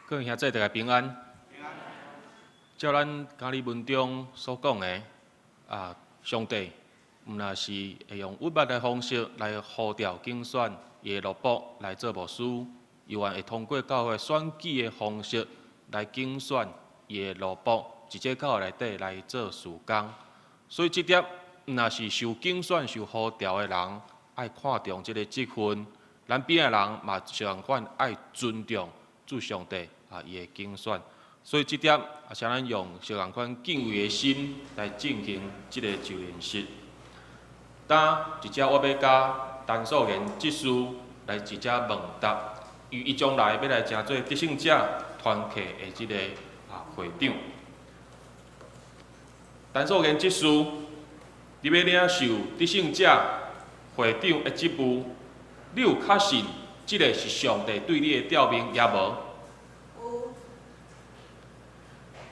各位兄弟大家平安。照咱加利文中所講的，啊，上帝毋若是會用鬱捌的方式來呼召揀選伊的奴僕來做牧師，猶原會通過教會選舉的方式來揀選伊的奴僕，佇這教會內底來做事工。所以這點毋若是受揀選、受呼召的人，愛看重這个職分，咱邊仔人嘛相仝款愛尊重主上帝啊，伊的揀選。所以這點啊，請咱用相仝款敬畏的心來進行這个就任式。今一隻我欲佮陳素蓮執事來一隻問答，伊伊將來欲來成做得勝者團契的這个啊會長。陳素蓮執事，你欲領受得勝者會長的職務，你有確信這个是上帝對你的召命，抑無？有。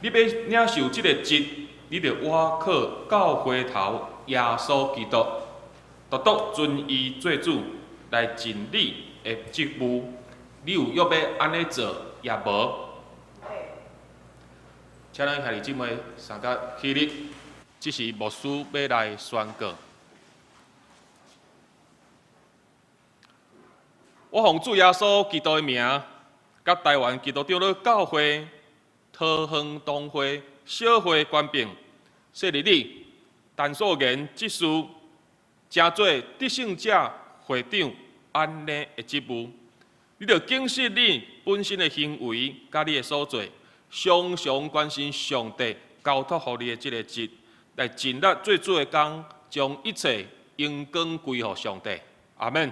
你欲領受這个職，你著倚靠教會頭耶穌基督，獨獨尊伊做主來盡你的職務。你有欲欲按呢做，抑無？請咱兄弟姊妹三甲起立，這是牧師欲來宣告。我奉主耶穌基督的名，佮台灣基督長老教會桃園堂會小會權柄，設立你陳素妍執事，成做得勝者會長按呢的職務。你著謹慎你本身的行為，佮你的所做，常常關心上帝交託予你的這个職，來盡力做主的工，將一切榮光歸予上帝。阿們。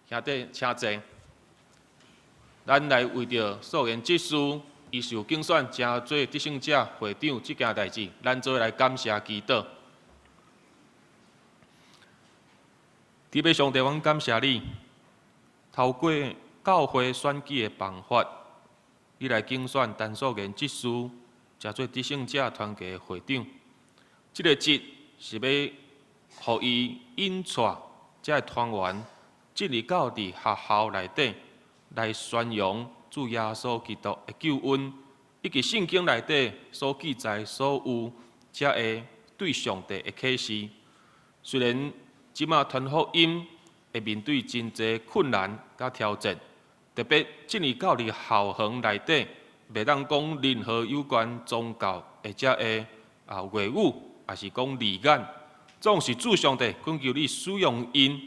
兄弟，請坐。咱來為著素妍執事，伊受揀選成做得勝者會長這件代誌，咱做伙來感謝祈禱。天父上帝，阮感謝你，透過教會選舉的辦法，你來揀選陳素妍執事，成做得勝者團契的會長。這个職是欲予伊引帶這个團員進入到佇學校內底來宣揚主耶穌基督的救恩，以及聖經內底所記載所有遮个對上帝的啟示。雖然這馬傳福音會面對真濟困難佮挑戰，特別進入到佇校園內底，袂當講任何有關宗教的遮个啊話語，抑是講字眼，總是主上帝懇求你使用𪜶，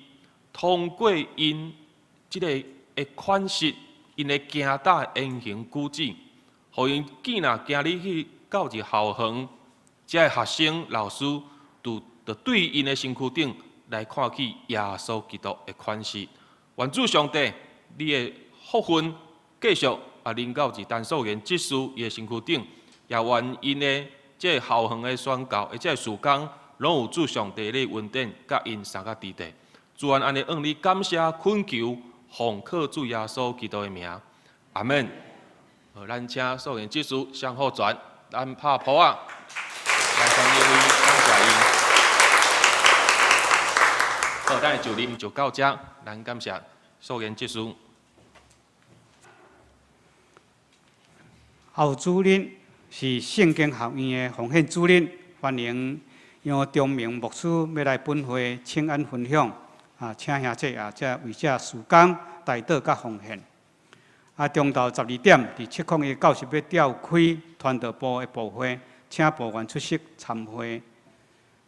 通過𪜶這个的款式，𪜶的行踏言行舉止，予𪜶見若行入去到佇校園，遮个學生老師，就對𪜶的身軀頂來看起耶穌基督的款式。願主上帝，你的福分繼續啊，臨到佇陳素妍執事伊的身軀頂，也願𪜶的這个校園的宣教，的這个事工，攏有主上帝的恩典，佮𪜶相佮佇咧。主按按呢向你感謝懇求，奉靠主耶穌基督的名，阿門。好，咱請素妍執事雙好傳，咱拍噗仔，來歡迎伊，感謝伊。好，咱的就啉就到遮，咱感謝素妍執事。後主日是聖經學院的奉獻主日，歡迎楊忠明牧師欲來本會請安分享，啊，請兄弟啊，這為這事工代禱佮奉獻。啊，中晝12點，佇701教室欲召開傳道部的部會，請部員出席參會。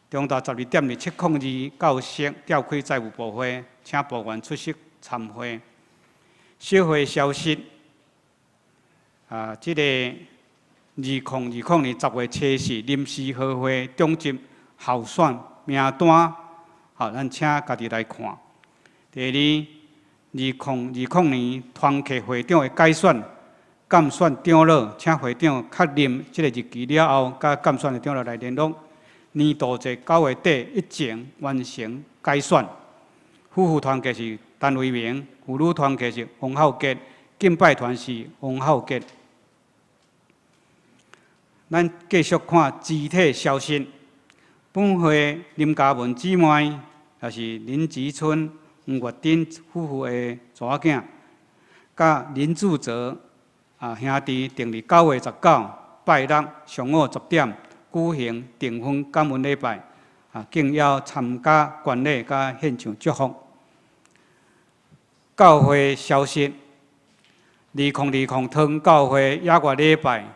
中晝12點，佇702教室召開財務部會，請部員出席參會。小會消息，啊，這个2020年10月初四臨時合會長執候選名單，好，咱請家己來看。第二，2020年團契會長的改選，監選長老，請會長確認這个日期了後，佮監選的長老來聯絡。年度節9月底以前完成改選。夫婦團契是陳維明，婦女團契是王浩傑，敬拜團是王浩傑。咱繼續看肢體消息。本會林嘉文姊妹，也是林吉春、黃月珍夫婦的查某囝，佮林志澤啊兄弟，定佇9月19拜六上午10點舉行訂婚感恩禮拜，啊，敬邀參加觀禮佮獻唱祝福。教會消息：2020湯教會野外禮拜，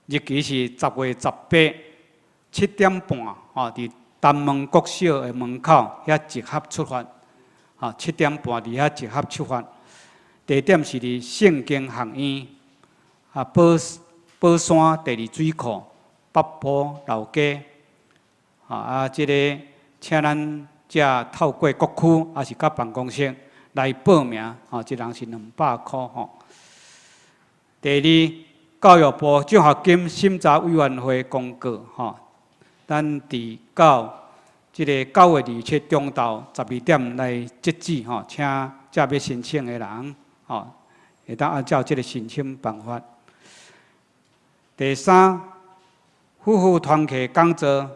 日期是10月18 7點半，吼，佇南門國小的門口遐集合出發，吼，7點半佇遐集合出發。地點是佇聖經學院，啊，寶寶山第二水庫北埔老街，啊，這个請咱遮透過各區，抑是佮辦公室來報名，吼，一人是200箍吼。第二，教育部獎學金審查委員會公告，吼，咱佇到這个9月27中晝12點來截止，吼，請遮欲申請的人，吼，會當按照這个申請辦法。第三，夫婦團契講座，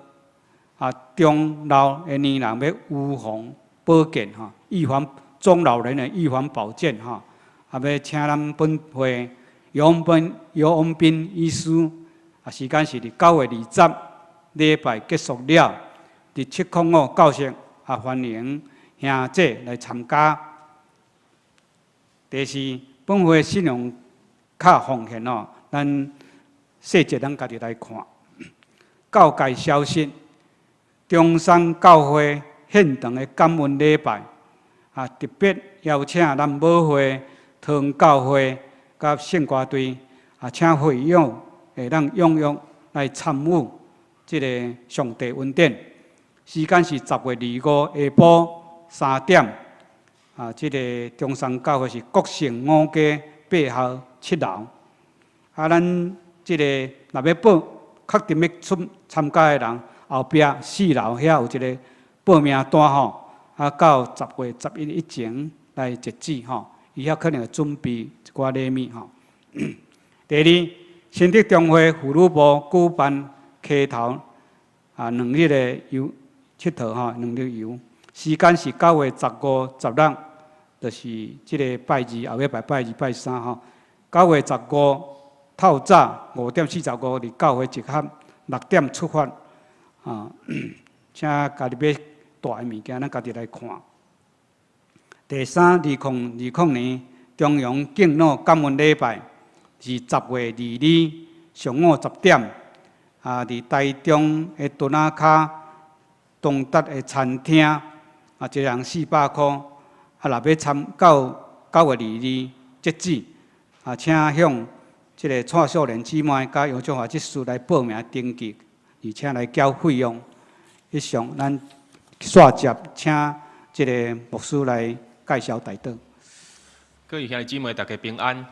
啊，中老的年人欲預防保健，吼，預防中老人的預防保健，吼，啊，欲請咱本會游文斌醫師，啊，時間是佇9月20禮拜結束了，佇705教室，啊，歡迎兄姐來參加。第四，本會信用卡奉獻哦，咱細節咱家己來看。教界消息，中山教會現場的感恩禮拜，啊，特別邀請咱母會湯教會佮聖歌隊，啊，請會友會當踴躍來參與這个上帝恩典。時間是10月25下晡3點，啊，這个中山教會是國姓五街8號7樓。啊，咱這个若欲報確定欲出參加的人，後壁4樓遐有一个報名單吼，啊，到10月11以前來截止吼，伊遐可能會準備一寡禮物吼。第二，新竹中會婦女部舉辦溪頭啊兩日的遊𨑨迌吼，兩日遊，時間是9月15、16，就是這个拜二，後禮拜拜二拜三吼。9月15透早5點45佇教會集合，6點出發。啊，請家己買帶的物件，咱家己來看。第三，2020年中陽敬老感恩禮拜是10月22上午10點，啊，佇台中的墩仔跤東達的餐廳，啊，一人400箍。啊，若欲參到9月22截止，啊，請向這个蔡少年姊妹佮楊淑華執事來報名登記，而且來繳費用。以上，咱煞接請這个牧師來介紹代禱。各位兄弟姊妹，大家平安。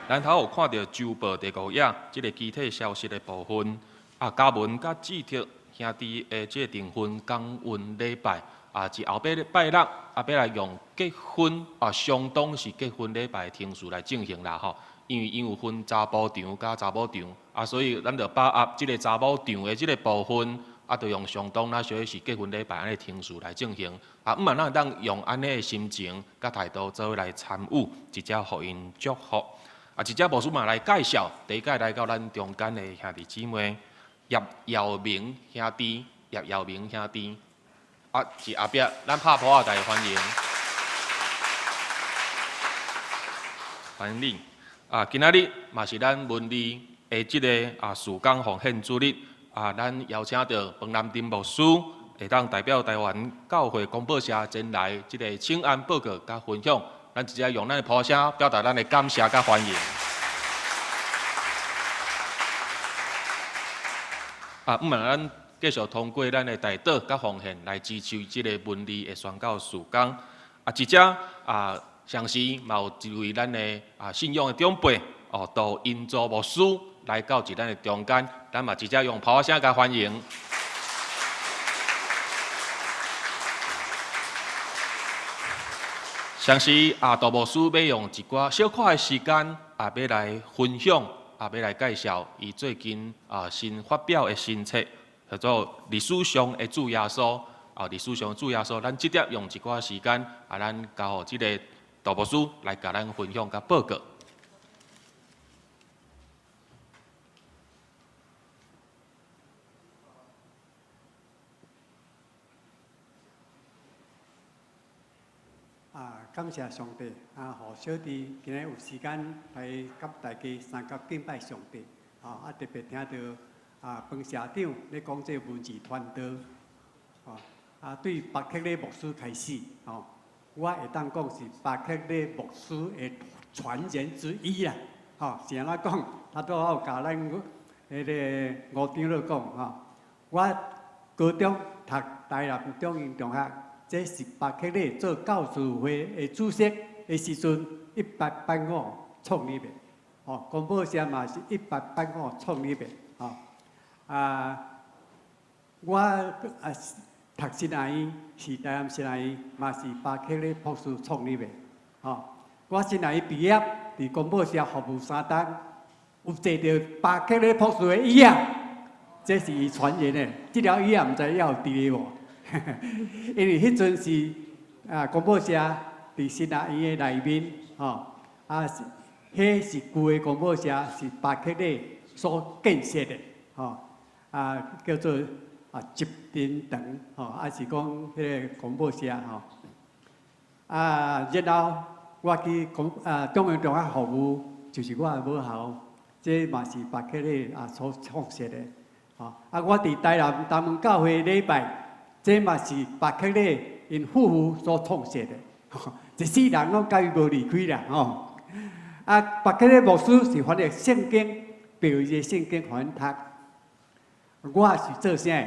咱頭有看著週報第五頁這个具體消息的部分，啊，嘉文佮志特兄弟的這个訂婚感恩禮拜，啊，是後擺拜六，啊，欲來用結婚啊，相當是結婚禮拜的程序來進行啦吼。因為𪜶有分查埔場佮查某場，啊，所以咱就把握這个查某場的這个部分，啊，就用相當咱小可是結婚禮拜按呢程序來進行。啊，毋嘛咱會當用按呢的心情佮態度做伙來參與，直接予𪜶祝福。啊，直接牧師嘛來介紹，第一屆來到咱中間的兄弟姊妹葉耀明兄弟，葉耀明兄弟，啊，佇後壁，咱拍噗仔大家歡迎，歡迎你。啊，今仔日嘛是咱文字的這个啊事工奉獻主日，啊，咱邀請著彭南丁牧師會當代表台灣教會公報社前來這个請安報告佮分享。咱直接用咱的噗聲表達咱的感謝佮歡迎。啊，毋嘛咱繼續通過咱的代禱佮奉獻來支持這个文字的宣教事工。啊，這隻啊，同時嘛有一位咱的啊信仰的長輩哦，杜英祖牧師來到佇咱的中間，咱嘛直接用噗仔聲共歡迎。同時啊，杜牧師欲用一寡小可的時間啊，欲來分享啊，欲來介紹伊最近啊新發表的新冊，叫做《歷史上的主耶穌》啊，歷史上的主耶穌，咱直接用一寡時間啊，咱交予這个杜牧師來共咱分享佮報告。啊，感謝上帝啊，予小弟今日有時間來佮大家相佮敬拜上帝。啊，特別聽著啊，彭社長咧講這個文字傳道，啊，對巴克禮牧師開始，吼，我會當講是巴克禮牧師的傳人之一啦。吼，是按怎講？他拄好共咱彼个吳長老講，吼，我高中讀台南中英中學。這是巴克禮做教師會的主席的時陣，1885創立的。吼，公報社嘛是1885創立的。吼，啊，我啊讀神學院是台南神學院，嘛是巴克禮博士創立的。吼，我神學院畢業，佇公報社服務三冬，有坐著巴克禮博士的椅仔，這是伊傳人的。這條椅仔毋知猶有佇咧無？因為彼陣是啊，公報社佇神學院的內面，吼啊，彼是舊的公報社，是巴克禮所建設的，吼啊，叫做啊集珍堂，吼，啊是講彼個公報社，吼啊，然後我去公啊中央中學服務，就是我的母校，這嘛是巴克禮啊所創設的，吼啊，我佇台南東門教會禮拜。這嘛是巴克禮𪜶夫婦所創設的，一世人攏共伊無離開啦，吼。啊，巴克禮牧師是翻譯聖經，白字聖經予阮讀。我是做啥？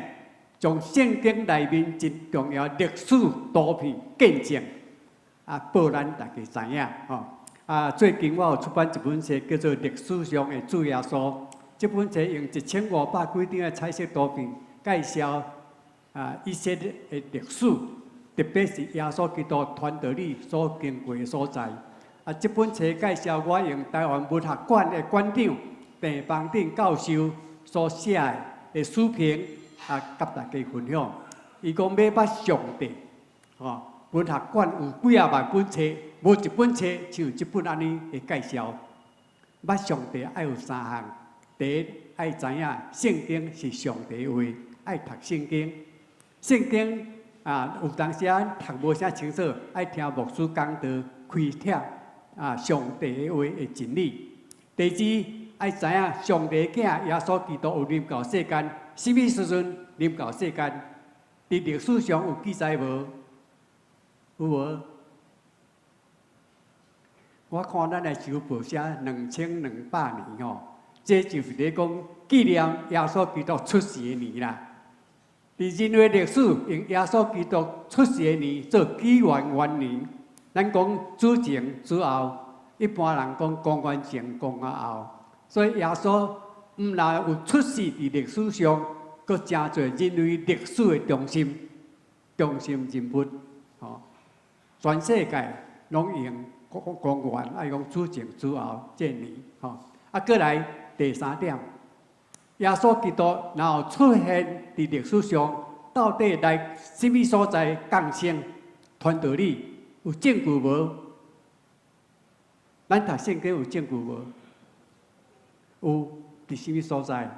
將聖經內面真重要歷史圖片見證，啊，報咱大家知影，吼。啊，最近我有出版一本冊，叫做《歷史上的主耶穌》。這本冊用1500幾張的彩色圖片介紹。啊，以色列的歷史，特別是耶穌基督傳道理所經過的所在。啊，這本冊介紹我用台灣文學館的館長鄭邦鼎教授所寫的書評，啊，佮大家分享。伊講欲捌上帝，吼，文學館有幾仔萬本冊，無一本冊像這本按呢的介紹。捌上帝愛有三項：第一，愛知影聖經是上帝話，愛讀聖經。聖經啊，有當時啊讀無啥清楚，愛聽牧師講道，開啟啊上帝的話的真理。第二，愛知影上帝囝耶穌基督有臨到世間，啥物時陣臨到世間？佇歷史上有記載無？有無？我看咱的週報寫2200年吼，這就是咧講紀念耶穌基督出世的年啦。佇人類歷史用耶穌基督出世的年做紀元元年，咱講主前主後，一般人講公元前公元後，所以耶穌毋但有出世佇歷史上，閣成做人類歷史的中心、中心人物，吼，全世界攏用公元愛講主前主後這年，吼。啊，閣來第三點，耶穌基督若有出現佇歷史上，到底來啥物所在降生、傳道理有證據無？咱讀聖經有證據無？有，佇啥物所在？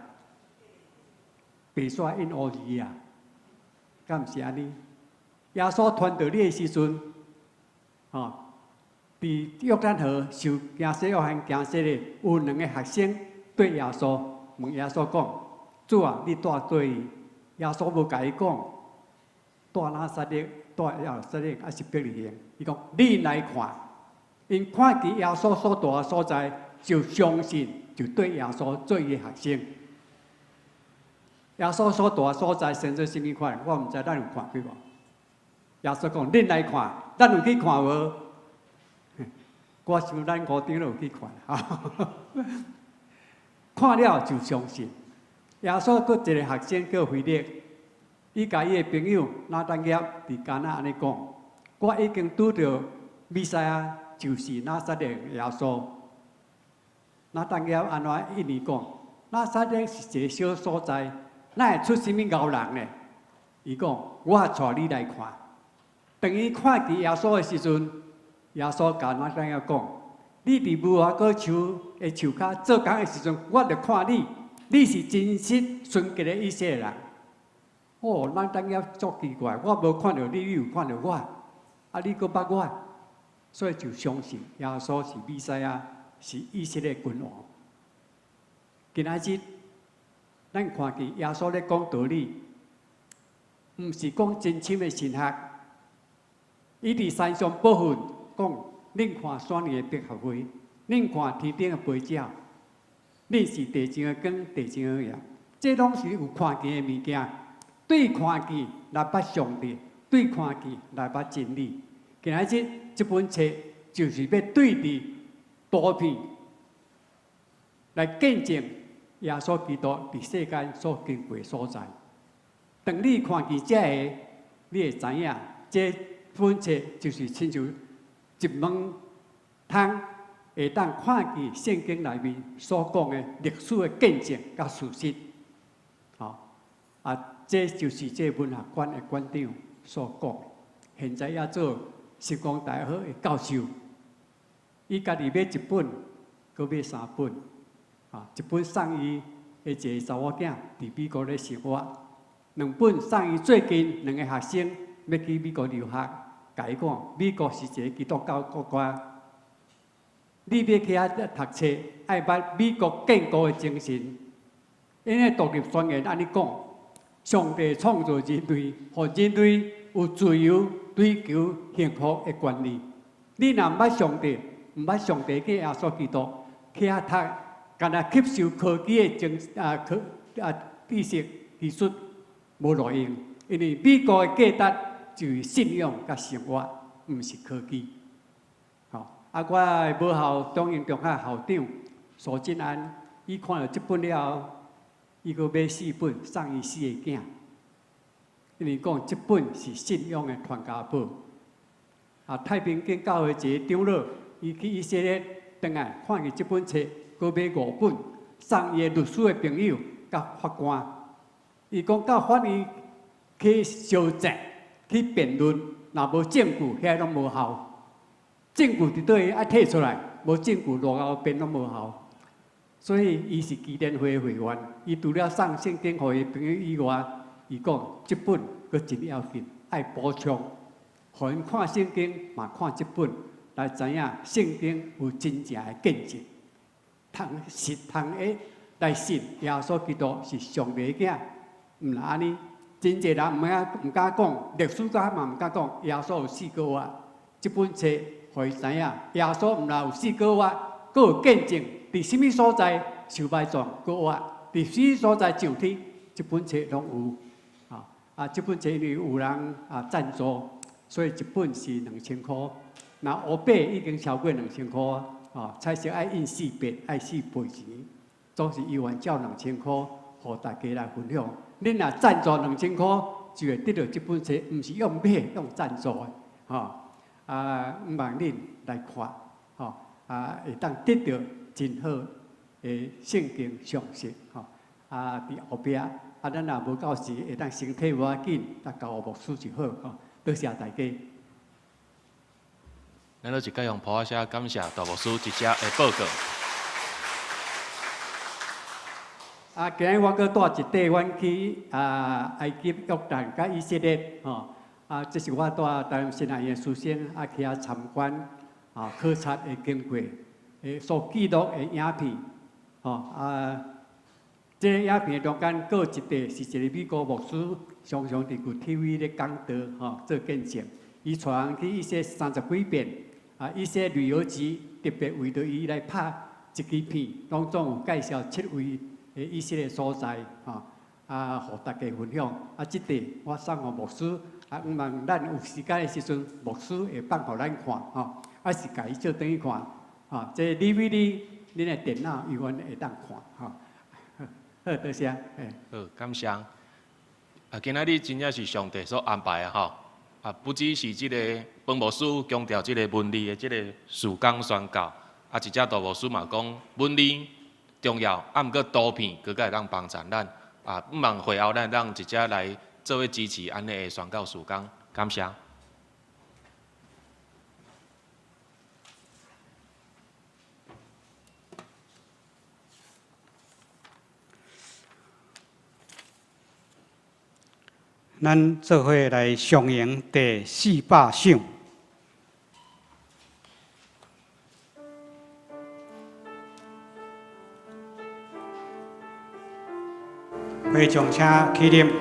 白沙印烏字啊，敢毋是按呢？耶穌傳道理的時陣，吼，佇約旦河受驚洗約翰驚洗的，有兩个學生對耶穌問耶穌講：主啊，你蹛佗位？耶穌無共伊講，蹛拿撒勒、蹛耶路撒冷，抑是伯利恆？伊講：恁來看，𪜶看見耶穌所蹛的所在，就相信，就對耶穌做伊的學生。耶穌所蹛的所在，生做啥物款？我毋知咱有看過無？耶穌講：恁來看，咱有去看無？我想咱五長都有去看，看了就相信。耶穌閣一个學生叫腓力，伊共伊的朋友拿但業佇迦拿按呢講：我已經拄著彌賽亞，就是拿撒勒耶穌。拿但業按怎應伊講？拿撒勒是一个小所在，哪會出啥物𠢕人呢？伊講：我帶你來看。當伊看見耶穌的時陣，耶穌共拿但業講：你佇無花果樹的樹跤做工的時陣，我就看你，你是真實純潔的以色列人。哦，拿但業足奇怪，我無看著你，你有看著我，啊，你閣捌我，所以就相信耶穌是彌賽亞，是以色列君王。今仔日，咱看見耶穌咧講道理，毋是講真深的神學。伊佇山上寶訓講：恁看山裡的百合花，恁看天頂的飛鳥，恁是地上的光，地上的鹽。這攏是有看見的物件，對看見來捌上帝，對看見來捌真理。今仔日這本冊就是欲對佇圖片來見證耶穌基督佇世間所經過的所在。當你看見這个，你會知影這本冊就是親像一門窗，會當看見聖經內面所講的歷史的見證佮事實。吼，啊，這就是這文學館的館長所講。現在也做實光大學的教授，伊家己買一本，閣買三本，啊，一本送伊的一个查某囝佇美國咧生活，兩本送伊最近兩个學生欲去美國留學，共伊講美國是一个基督教國家，你欲去遐讀冊，愛捌美國建國的精神，𪜶的獨立宣言按呢講：上帝創造人類，予人類有自由追求幸福的權利。你若毋捌上帝，毋捌上帝囝耶穌基督，去遐讀，干焦吸收科技的精啊科啊知識技術，無路用。因為美國的價值就是信仰佮生活，毋是科技。吼，啊，我的母校中英中學校長蘇振安，伊看著這本了後，伊閣買四本送伊四个囝，因為講這本是信仰的傳家寶。啊，太平間教會一個長老，伊去以色列轉來，看見這本冊，閣買五本送伊的律師的朋友佮法官。伊講到法院去相爭、去辯論，若無證據，遐攏無效。證據佇佗位愛提出來，無證據偌𠢕辯攏無效。所以伊是基甸會的會員，伊除了送聖經予伊朋友以外，伊講這本閣真要緊，愛補充，予𪜶看聖經嘛看這本，來知影聖經有真正的見證，通實通會來信耶穌基督是上帝的囝，毋若按呢，真濟人毋敢講，歷史家嘛毋敢講耶穌有四個活。這本冊予伊知影，耶穌毋若有四個活，閣有見證，佇啥物所在受埋葬閣活，佇啥物所在上天，這本冊攏有。啊，這本冊因為有人啊贊助，所以一本是2000箍。若烏白已經超過2000箍啊！彩色愛印四遍，愛四倍錢，總是猶原照兩千箍，予大家來分享。恁若贊助兩千箍，就會得到這本冊，毋是用買，用贊助的，吼！啊，毋望恁來看，吼！啊，會當得到真好的聖經常識，吼！啊，佇後壁，啊，咱若無夠時，會當先退無要緊，啊，交予牧師就好，吼！多謝大家。咱攏一概用噗仔聲感謝大牧師這節的報告。啊，今日我閣帶一塊，阮去啊埃及、約旦佮以色列，吼啊，這是我帶台南神學院師生啊去遐參觀啊考察的經過，所記錄的影片，吼啊，這个影片中間閣有一塊是一個美國牧師，常常佇舊 TV 咧講道，吼做見證，伊帶人去以色列30幾遍，啊，以色列旅遊局特別為著伊來拍一支片，當中有介紹七位的以色列所在，吼啊，予大家分享。啊，這塊我送予牧師，啊，希望咱有時間的時陣，牧師會放予咱看，吼，啊是共伊借轉去看，吼，這 DVD 恁的電腦猶原會當看，吼。好，多謝。好，感謝。啊，今仔日真正是上帝所安排的吼。啊，不只是這个彭牧師強調這个文字的這个事工宣教，啊，一隻大牧師嘛講文字重要，啊，毋過圖片閣較會當幫助咱。啊，毋望會後咱會當一齊來做伙支持按呢的宣教事工，感謝。咱做伙來上演第400首。會場請起立。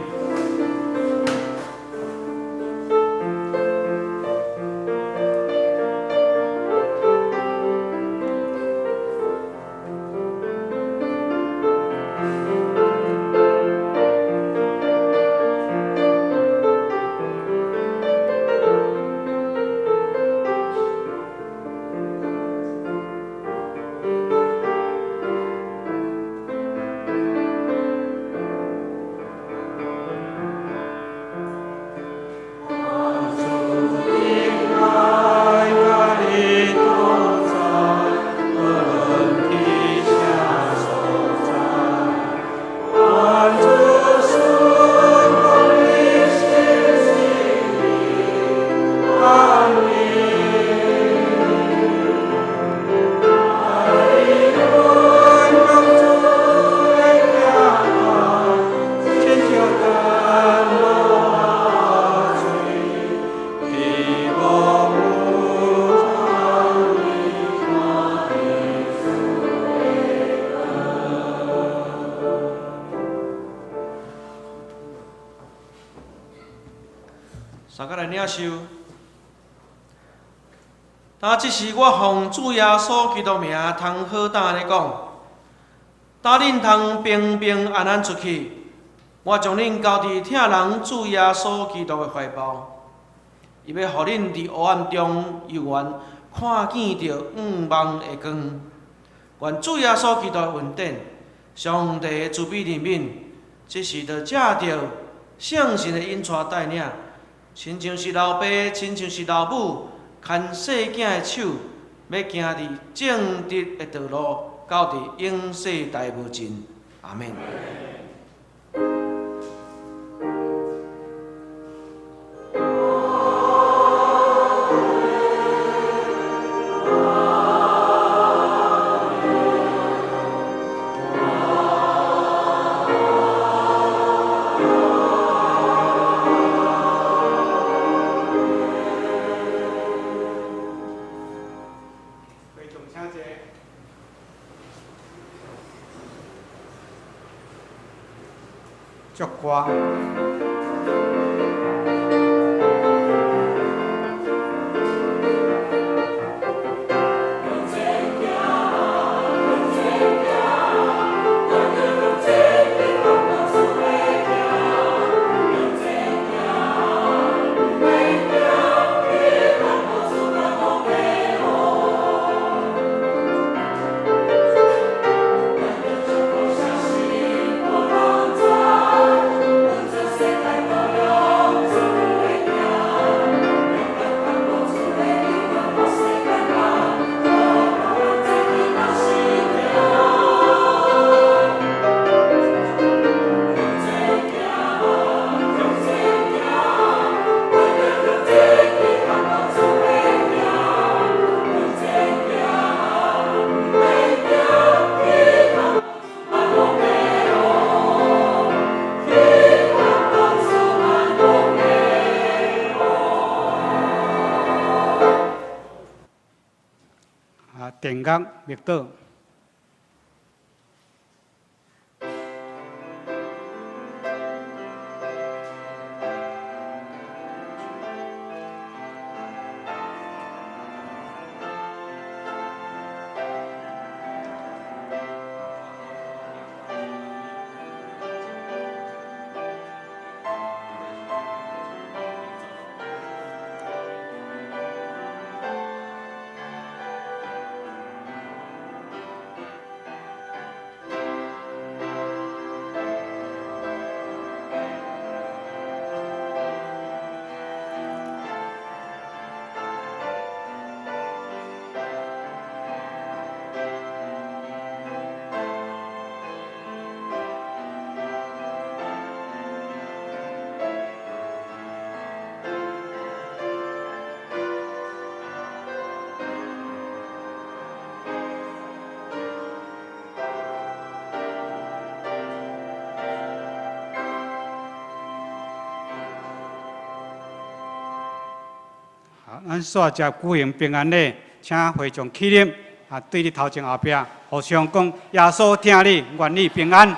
相佮來領受。今這是我奉主耶穌基督名，通好膽咧講，今恁通平平安安出去，我將恁交佇疼人主耶穌基督的懷抱。伊欲予恁佇黑暗中猶原看見著向望的光。願主耶穌基督的恩典、上帝的慈悲憐憫，這時就藉著聖神的引帶帶領，親像是老爸，親像是老母，牽細囝的手，欲行佇正直的道路，到佇永世代無盡。阿們。祝歌。啊，電樂默禱。好，咱煞接舉行平安禮，請會眾起立，啊，對你頭前後壁互相講，耶穌疼你，願你平安。